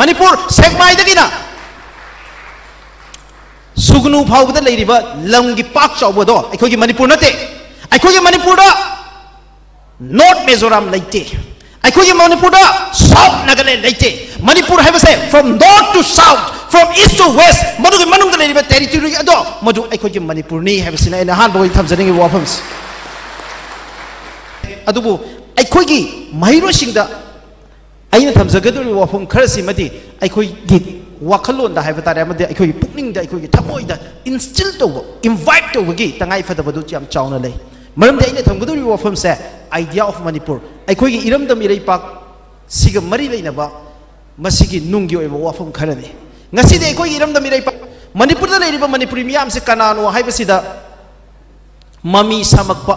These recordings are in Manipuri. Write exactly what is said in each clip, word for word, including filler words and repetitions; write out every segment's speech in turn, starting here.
ꯃꯅꯤꯄꯨꯔ ꯁꯦꯛꯃꯥꯏꯗꯒꯤꯅ ꯁꯨꯒꯅꯨ ꯐꯥꯎꯕꯗ ꯂꯩꯔꯤꯕ ꯂꯝꯒꯤ ꯄꯥꯛ ꯆꯥꯎꯕꯗꯣ ꯑꯩꯈꯣꯏꯒꯤ ꯃꯅꯤꯄꯨꯔ ꯅꯠꯇꯦ꯫ ꯑꯩꯈꯣꯏꯒꯤ ꯃꯅꯤꯄꯨꯔꯗ ꯅꯣꯔꯠ ꯃꯤꯖꯣꯔꯥꯝ ꯂꯩꯇꯦ꯫ ꯑꯩꯈꯣꯏꯒꯤ ꯃꯅꯤꯄꯨꯔꯗ ꯁꯥꯎꯠ ꯅꯥꯒꯥꯂꯦꯟ ꯂꯩꯇꯦ꯫ ꯃꯅꯤꯄꯨꯔ ꯍꯥꯏꯕꯁꯦ from north to south, from east to west, ꯃꯗꯨꯒꯤ ꯃꯅꯨꯡꯗ ꯂꯩꯔꯤꯕ ꯇꯦꯔꯤꯇꯣꯔꯤ ꯑꯗꯣ ꯃꯗꯨ ꯑꯩꯈꯣꯏꯒꯤ ꯃꯅꯤꯄꯨꯔꯅꯤ ꯍꯥꯏꯕꯁꯤꯅ ꯑꯩꯅ ꯑꯍꯥꯟꯕ ꯑꯣꯏꯅ ꯊꯝꯖꯅꯤꯡꯉꯤꯕ ꯋꯥꯐꯝꯁꯦ꯫ ꯑꯗꯨꯕꯨ ꯑꯩꯈꯣꯏꯒꯤ ꯃꯍꯩꯔꯣꯏꯁꯤꯡꯗ ꯑꯩꯅ ꯊꯝꯖꯒꯗꯧꯔꯤꯕ ꯋꯥꯐꯝ ꯈꯔꯁꯤꯃꯗꯤ ꯑꯩꯈꯣꯏꯒꯤ ꯋꯥꯈꯜꯂꯣꯟꯗ ꯍꯥꯏꯕ ꯇꯥꯔꯦ, ꯑꯃꯗꯤ ꯑꯩꯈꯣꯏꯒꯤ ꯄꯨꯛꯅꯤꯡꯗ, ꯑꯩꯈꯣꯏꯒꯤ ꯊꯃꯣꯏꯗ instill ꯇꯧꯕ, invite ꯇꯧꯕꯒꯤ ꯇꯉꯥꯏ ꯐꯗꯕꯗꯨ ꯌꯥꯝ ꯆꯥꯎꯅ ꯂꯩ꯫ ꯃꯔꯝꯗꯤ ꯑꯩꯅ ꯊꯝꯒꯗꯧꯔꯤꯕ ꯋꯥꯐꯝꯁꯦ idea of Manipur, ꯑꯩꯈꯣꯏꯒꯤ ꯏꯔꯝꯗꯝ ꯏꯔꯩꯄꯥꯛ ꯁꯤꯒ ꯃꯔꯤ ꯂꯩꯅꯕ ꯃꯁꯤꯒꯤ ꯅꯨꯡꯒꯤ ꯑꯣꯏꯕ ꯋꯥꯐꯝ ꯈꯔꯅꯤ꯫ ꯉꯁꯤꯗꯤ ꯑꯩꯈꯣꯏꯒꯤ ꯏꯔꯝꯗꯝ ꯏꯔꯩꯄꯥꯛ ꯃꯅꯤꯄꯨꯔꯗ ꯂꯩꯔꯤꯕ ꯃꯅꯤꯄꯨꯔꯤ ꯃꯤꯌꯥꯝꯁꯦ ꯀꯅꯥꯅꯣ ꯍꯥꯏꯕꯁꯤꯗ ꯃꯃꯤ ꯁꯥꯃꯛꯄ,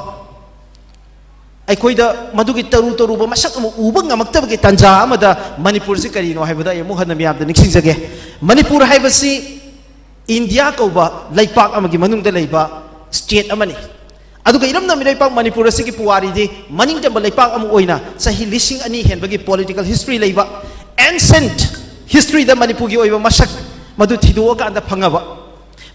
ꯑꯩꯈꯣꯏꯗ ꯃꯗꯨꯒꯤ ꯇꯔꯨ ꯇꯔꯨꯕ ꯃꯁꯛ ꯑꯃ ꯎꯕ ꯉꯝꯃꯛꯇꯕꯒꯤ ꯇꯥꯟꯖꯥ ꯑꯃꯗ ꯃꯅꯤꯄꯨꯔꯁꯤ ꯀꯔꯤꯅꯣ ꯍꯥꯏꯕꯗ ꯑꯩ ꯑꯃꯨꯛ ꯍꯟꯅ ꯃꯤꯌꯥꯝꯗ ꯅꯤꯡꯁꯤꯡꯖꯒꯦ꯫ ꯃꯅꯤꯄꯨꯔ ꯍꯥꯏꯕꯁꯤ ꯏꯟꯗꯤꯌꯥ ꯀꯧꯕ ꯂꯩꯄꯥꯛ ꯑꯃꯒꯤ ꯃꯅꯨꯡꯗ ꯂꯩꯕ state ꯑꯃꯅꯤ꯫ ꯑꯗꯨꯒ ꯏꯔꯝꯗꯝ ꯏꯔꯩꯄꯥꯛ ꯃꯅꯤꯄꯨꯔ ꯑꯁꯤꯒꯤ ꯄꯨꯋꯥꯔꯤꯗꯤ ꯃꯅꯤꯡꯇꯝꯕ ꯂꯩꯄꯥꯛ ꯑꯃ ꯑꯣꯏꯅ ꯆꯍꯤ ꯂꯤꯁꯤꯡ ꯑꯅꯤ ꯍꯦꯟꯕꯒꯤ political history ꯂꯩꯕ, ancient historyꯗ ꯃꯅꯤꯄꯨꯔꯒꯤ ꯑꯣꯏꯕ ꯃꯁꯛ ꯃꯗꯨ ꯊꯤꯗꯣꯛꯑꯀꯥꯟꯗ ꯐꯪꯉꯕ,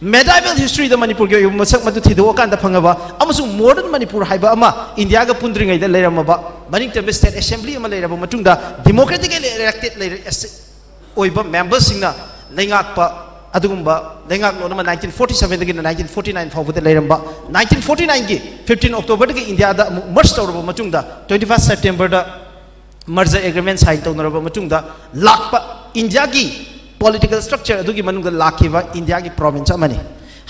medieval historyꯗ ꯃꯅꯤꯄꯨꯔꯒꯤ ꯑꯣꯏꯕ ꯃꯁꯛ ꯃꯗꯨ ꯊꯤꯗꯣꯛꯑꯀꯥꯟꯗ ꯐꯪꯉꯕ, ꯑꯃꯁꯨꯡ modern ꯃꯅꯤꯄꯨꯔ ꯍꯥꯏꯕ ꯑꯃ ꯏꯟꯗꯤꯌꯥꯒ ꯄꯨꯟꯗ꯭ꯔꯤꯉꯩꯗ ꯂꯩꯔꯝꯃꯕ, ꯃꯅꯤꯡꯇꯝꯕ state assembly ꯑꯃ ꯂꯩꯔꯕ ꯃꯇꯨꯡꯗ democratically elected ꯂꯩꯔ-, ꯑꯣꯏꯕ memberꯁꯤꯡꯅ ꯂꯩꯉꯥꯛꯄ ꯑꯗꯨꯒꯨꯝꯕ ꯂꯩꯉꯥꯛꯂꯣꯟ ꯑꯃ nineteen forty sevenꯗꯒꯤꯅ nineteen forty nine ꯐꯥꯎꯕꯗ ꯂꯩꯔꯝꯕ, nineteen forty nineꯒꯤ fifteen Octoberꯗꯒꯤ ꯏꯟꯗꯤꯌꯥꯗ ꯑꯃꯨꯛ merge ꯇꯧꯔꯕ ꯃꯇꯨꯡꯗ twenty first Septemberꯗ merger agreement sign ꯇꯧꯅꯔꯕ ꯃꯇꯨꯡꯗ ꯂꯥꯛꯄ ꯏꯟꯗꯤꯌꯥꯒꯤ political structure ꯑꯗꯨꯒꯤ ꯃꯅꯨꯡꯗ ꯂꯥꯛꯈꯤꯕ ꯏꯟꯗꯤꯌꯥꯒꯤ province ꯑꯃꯅꯤ꯫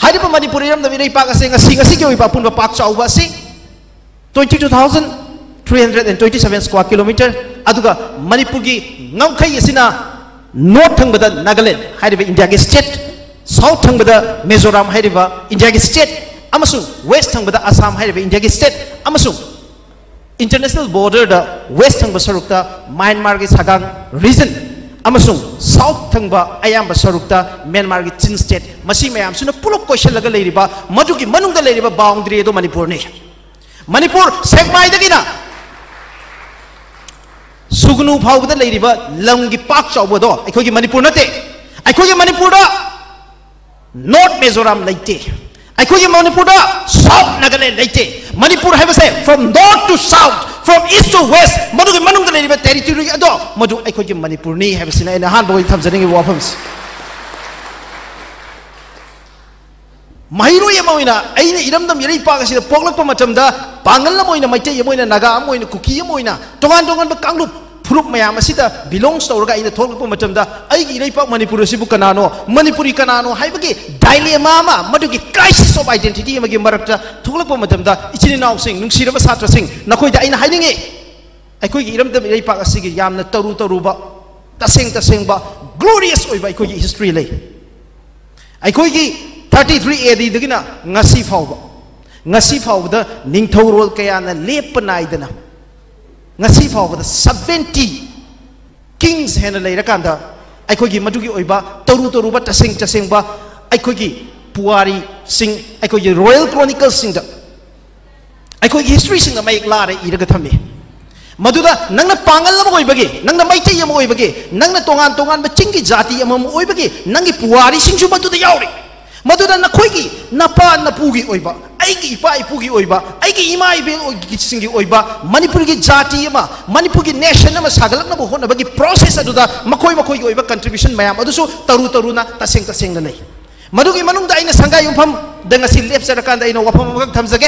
ꯍꯥꯏꯔꯤꯕ ꯃꯅꯤꯄꯨꯔ ꯏꯔꯝꯗꯝ ꯏꯔꯩꯄꯥꯛ ꯑꯁꯤ ꯉꯁꯤ, ꯉꯁꯤꯒꯤ ꯑꯣꯏꯕ ꯑꯄꯨꯟꯕ ꯄꯥꯛ ꯆꯥꯎꯕ ꯑꯁꯤ twenty two thousand three hundred and twenty seven square kilometer, ꯑꯗꯨꯒ ꯃꯅꯤꯄꯨꯔꯒꯤ ꯉꯝꯈꯩ ꯑꯁꯤꯅ north ꯊꯪꯕꯗ ꯅꯥꯒꯥꯂꯦꯟ ꯍꯥꯏꯔꯤꯕ ꯏꯟꯗꯤꯌꯥꯒꯤ state, south ꯊꯪꯕꯗ ꯃꯤꯖꯣꯔꯥꯝ ꯍꯥꯏꯔꯤꯕ ꯏꯟꯗꯤꯌꯥꯒꯤ state, ꯑꯃꯁꯨꯡ west ꯊꯪꯕꯗ ꯑꯁꯥꯝ ꯍꯥꯏꯔꯤꯕ ꯏꯟꯗꯤꯌꯥꯒꯤ state, ꯑꯃꯁꯨꯡ international borderꯗ west ꯊꯪꯕ ꯁꯔꯨꯛꯇ ꯃ꯭ꯌꯥꯟꯃꯥꯔꯒꯤ ꯁꯒꯥꯡ region ꯑꯃꯁꯨꯡ south ꯊꯪꯕ ꯑꯌꯥꯝꯕ ꯁꯔꯨꯛꯇ ꯃ꯭ꯌꯥꯟꯃꯥꯔꯒꯤ ꯆꯤꯟ state, ꯃꯁꯤ ꯃꯌꯥꯝꯁꯤꯅ ꯄꯨꯂꯞ ꯀꯣꯏꯁꯤꯜꯂꯒ ꯂꯩꯔꯤꯕ, ꯃꯗꯨꯒꯤ ꯃꯅꯨꯡꯗ ꯂꯩꯔꯤꯕ boundary ꯑꯗꯨ ꯃꯅꯤꯄꯨꯔꯅꯤ꯫ ꯃꯅꯤꯄꯨꯔ ꯁꯦꯛꯃꯥꯏꯗꯒꯤꯅ ꯁꯨꯒꯅꯨ ꯐꯥꯎꯕꯗ ꯂꯩꯔꯤꯕ ꯂꯝꯒꯤ ꯄꯥꯛ ꯆꯥꯎꯕꯗꯣ ꯑꯩꯈꯣꯏꯒꯤ ꯃꯅꯤꯄꯨꯔ ꯅꯠꯇꯦ꯫ ꯑꯩꯈꯣꯏꯒꯤ ꯃꯅꯤꯄꯨꯔꯗ North Mizoram ꯂꯩꯇꯦ꯫ ꯑꯩꯈꯣꯏꯒꯤ ꯃꯅꯤꯄꯨꯔꯗ South Nagaland ꯂꯩꯇꯦ꯫ ꯃꯅꯤꯄꯨꯔ ꯍꯥꯏꯕꯁꯦ from north to south, from east to west, ꯃꯗꯨꯒꯤ ꯃꯅꯨꯡꯗ ꯂꯩꯔꯤꯕ territory ꯑꯗꯣ ꯃꯗꯨ ꯑꯩꯈꯣꯏꯒꯤ ꯃꯅꯤꯄꯨꯔꯅꯤ ꯍꯥꯏꯕꯁꯤꯅ ꯑꯩꯅ ꯑꯍꯥꯟꯕ ꯑꯣꯏꯅ ꯊꯝꯖꯅꯤꯡꯉꯤꯕ ꯋꯥꯐꯝꯁꯦ꯫ ꯃꯍꯩꯔꯣꯏ ꯑꯃ ꯑꯣꯏꯅ ꯑꯩꯅ ꯏꯔꯝꯗꯝ ꯏꯔꯩꯄꯥꯛ ꯑꯁꯤꯗ ꯄꯣꯛꯂꯛꯄ ꯃꯇꯝꯗ ꯄꯥꯡꯒꯜ ꯑꯃ ꯑꯣꯏꯅ, ꯃꯩꯇꯩ ꯑꯃ ꯑꯣꯏꯅ, ꯅꯥꯒꯥ ꯑꯃ ꯑꯣꯏꯅ, ꯀꯨꯀꯤ ꯑꯃ ꯑꯣꯏꯅ, ꯇꯣꯉꯥꯟ ꯇꯣꯉꯥꯟꯕ ꯀꯥꯡꯂꯨꯞ ꯐꯨꯔꯨꯞ ꯃꯌꯥꯝ ꯑꯁꯤꯗ belongs ꯇꯧꯔꯒ ꯑꯩꯅ ꯊꯣꯛꯂꯛꯄ ꯃꯇꯝꯗ ꯑꯩꯒꯤ ꯏꯔꯩꯄꯥꯛ ꯃꯅꯤꯄꯨꯔ ꯑꯁꯤꯕꯨ ꯀꯅꯥꯅꯣ, ꯃꯅꯤꯄꯨꯔꯤ ꯀꯅꯥꯅꯣ ꯍꯥꯏꯕꯒꯤ dilemma ꯑꯃ, ꯃꯗꯨꯒꯤ crisis of identity ꯑꯃꯒꯤ ꯃꯔꯛꯇ ꯊꯣꯛꯂꯛꯄ ꯃꯇꯝꯗ, ꯏꯆꯤꯟ ꯏꯅꯥꯎꯁꯤꯡ, ꯅꯨꯡꯁꯤꯔꯕ ꯁꯥꯇ꯭ꯔꯁꯤꯡ, ꯅꯈꯣꯏꯗ ꯑꯩꯅ ꯍꯥꯏꯅꯤꯡꯉꯤ, ꯑꯩꯈꯣꯏꯒꯤ ꯏꯔꯝꯗꯝ ꯏꯔꯩꯄꯥꯛ ꯑꯁꯤꯒꯤ ꯌꯥꯝꯅ ꯇꯔꯨ ꯇꯔꯨꯕ, ꯇꯁꯦꯡ ꯇꯁꯦꯡꯕ glorious ꯑꯣꯏꯕ ꯑꯩꯈꯣꯏꯒꯤ history ꯂꯩ꯫ ꯑꯩꯈꯣꯏꯒꯤ thirty three A D ꯗꯒꯤꯅ ꯉꯁꯤ ꯐꯥꯎꯕ, ꯉꯁꯤ ꯐꯥꯎꯕꯗ ꯅꯤꯡꯊꯧꯔꯣꯜ ꯀꯌꯥꯅ ꯂꯦꯞꯄ ꯅꯥꯏꯗꯅ, ꯉꯁꯤ ꯐꯥꯎꯕꯗ seventy kings ꯍꯦꯟꯅ ꯂꯩꯔꯀꯥꯟꯗ, ꯑꯩꯈꯣꯏꯒꯤ ꯃꯗꯨꯒꯤ ꯑꯣꯏꯕ ꯇꯔꯨ ꯇꯔꯨꯕ, ꯇꯁꯦꯡ ꯇꯁꯦꯡꯕ ꯑꯩꯈꯣꯏꯒꯤ ꯄꯨꯋꯥꯔꯤꯁꯤꯡ, ꯑꯩꯈꯣꯏꯒꯤ royal chroniclesꯁꯤꯡꯗ ꯑꯩꯈꯣꯏꯒꯤ historyꯁꯤꯡꯗ ꯃꯌꯦꯛ ꯂꯥꯔ ꯏꯔꯒ ꯊꯝꯃꯤ꯫ ꯃꯗꯨꯗ ꯅꯪꯅ ꯄꯥꯡꯒꯜ ꯑꯃ ꯑꯣꯏꯕꯒꯤ, ꯅꯪꯅ ꯃꯩꯇꯩ ꯑꯃ ꯑꯣꯏꯕꯒꯤ, ꯅꯪꯅ ꯇꯣꯉꯥꯟ ꯇꯣꯉꯥꯟꯕ ꯆꯤꯡꯒꯤ ꯖꯥꯇꯤ ꯑꯃꯃꯝ ꯑꯣꯏꯕꯒꯤ, ꯅꯪꯒꯤ ꯄꯨꯋꯥꯔꯤꯁꯤꯡꯁꯨ ꯃꯗꯨꯗ ꯌꯥꯎꯔꯤ꯫ ꯃꯗꯨꯗ ꯅꯈꯣꯏꯒꯤ ꯅꯄꯥ ꯅꯄꯨꯒꯤ ꯑꯣꯏꯕ, ꯑꯩꯒꯤ ꯏꯄꯥ ꯏꯄꯨꯒꯤ ꯑꯣꯏꯕ, ꯑꯩꯒꯤ ꯏꯃꯥ ꯏꯕꯦꯜꯁꯤꯡꯒꯤ ꯑꯣꯏꯕ ꯃꯅꯤꯄꯨꯔꯒꯤ ꯖꯥꯇꯤ ꯑꯃ, ꯃꯅꯤꯄꯨꯔꯒꯤ nation ꯑꯃ ꯁꯥꯒꯠꯂꯛꯅꯕ ꯍꯣꯠꯅꯕꯒꯤ process ꯑꯗꯨꯗ ꯃꯈꯣꯏ ꯃꯈꯣꯏꯒꯤ ꯑꯣꯏꯕ contribution ꯃꯌꯥꯝ ꯑꯗꯨꯁꯨ ꯇꯔꯨ ꯇꯔꯨꯅ ꯇꯁꯦꯡ ꯇꯁꯦꯡꯅ ꯂꯩ꯫ ꯃꯗꯨꯒꯤ ꯃꯅꯨꯡꯗ ꯑꯩꯅ ꯁꯪꯒꯥꯏ ꯌꯨꯝꯐꯝꯗ ꯉꯁꯤ ꯂꯦꯞꯆꯔꯀꯥꯟꯗ ꯑꯩꯅ ꯋꯥꯐꯝ ꯑꯃꯈꯛ ꯊꯝꯖꯒꯦ꯫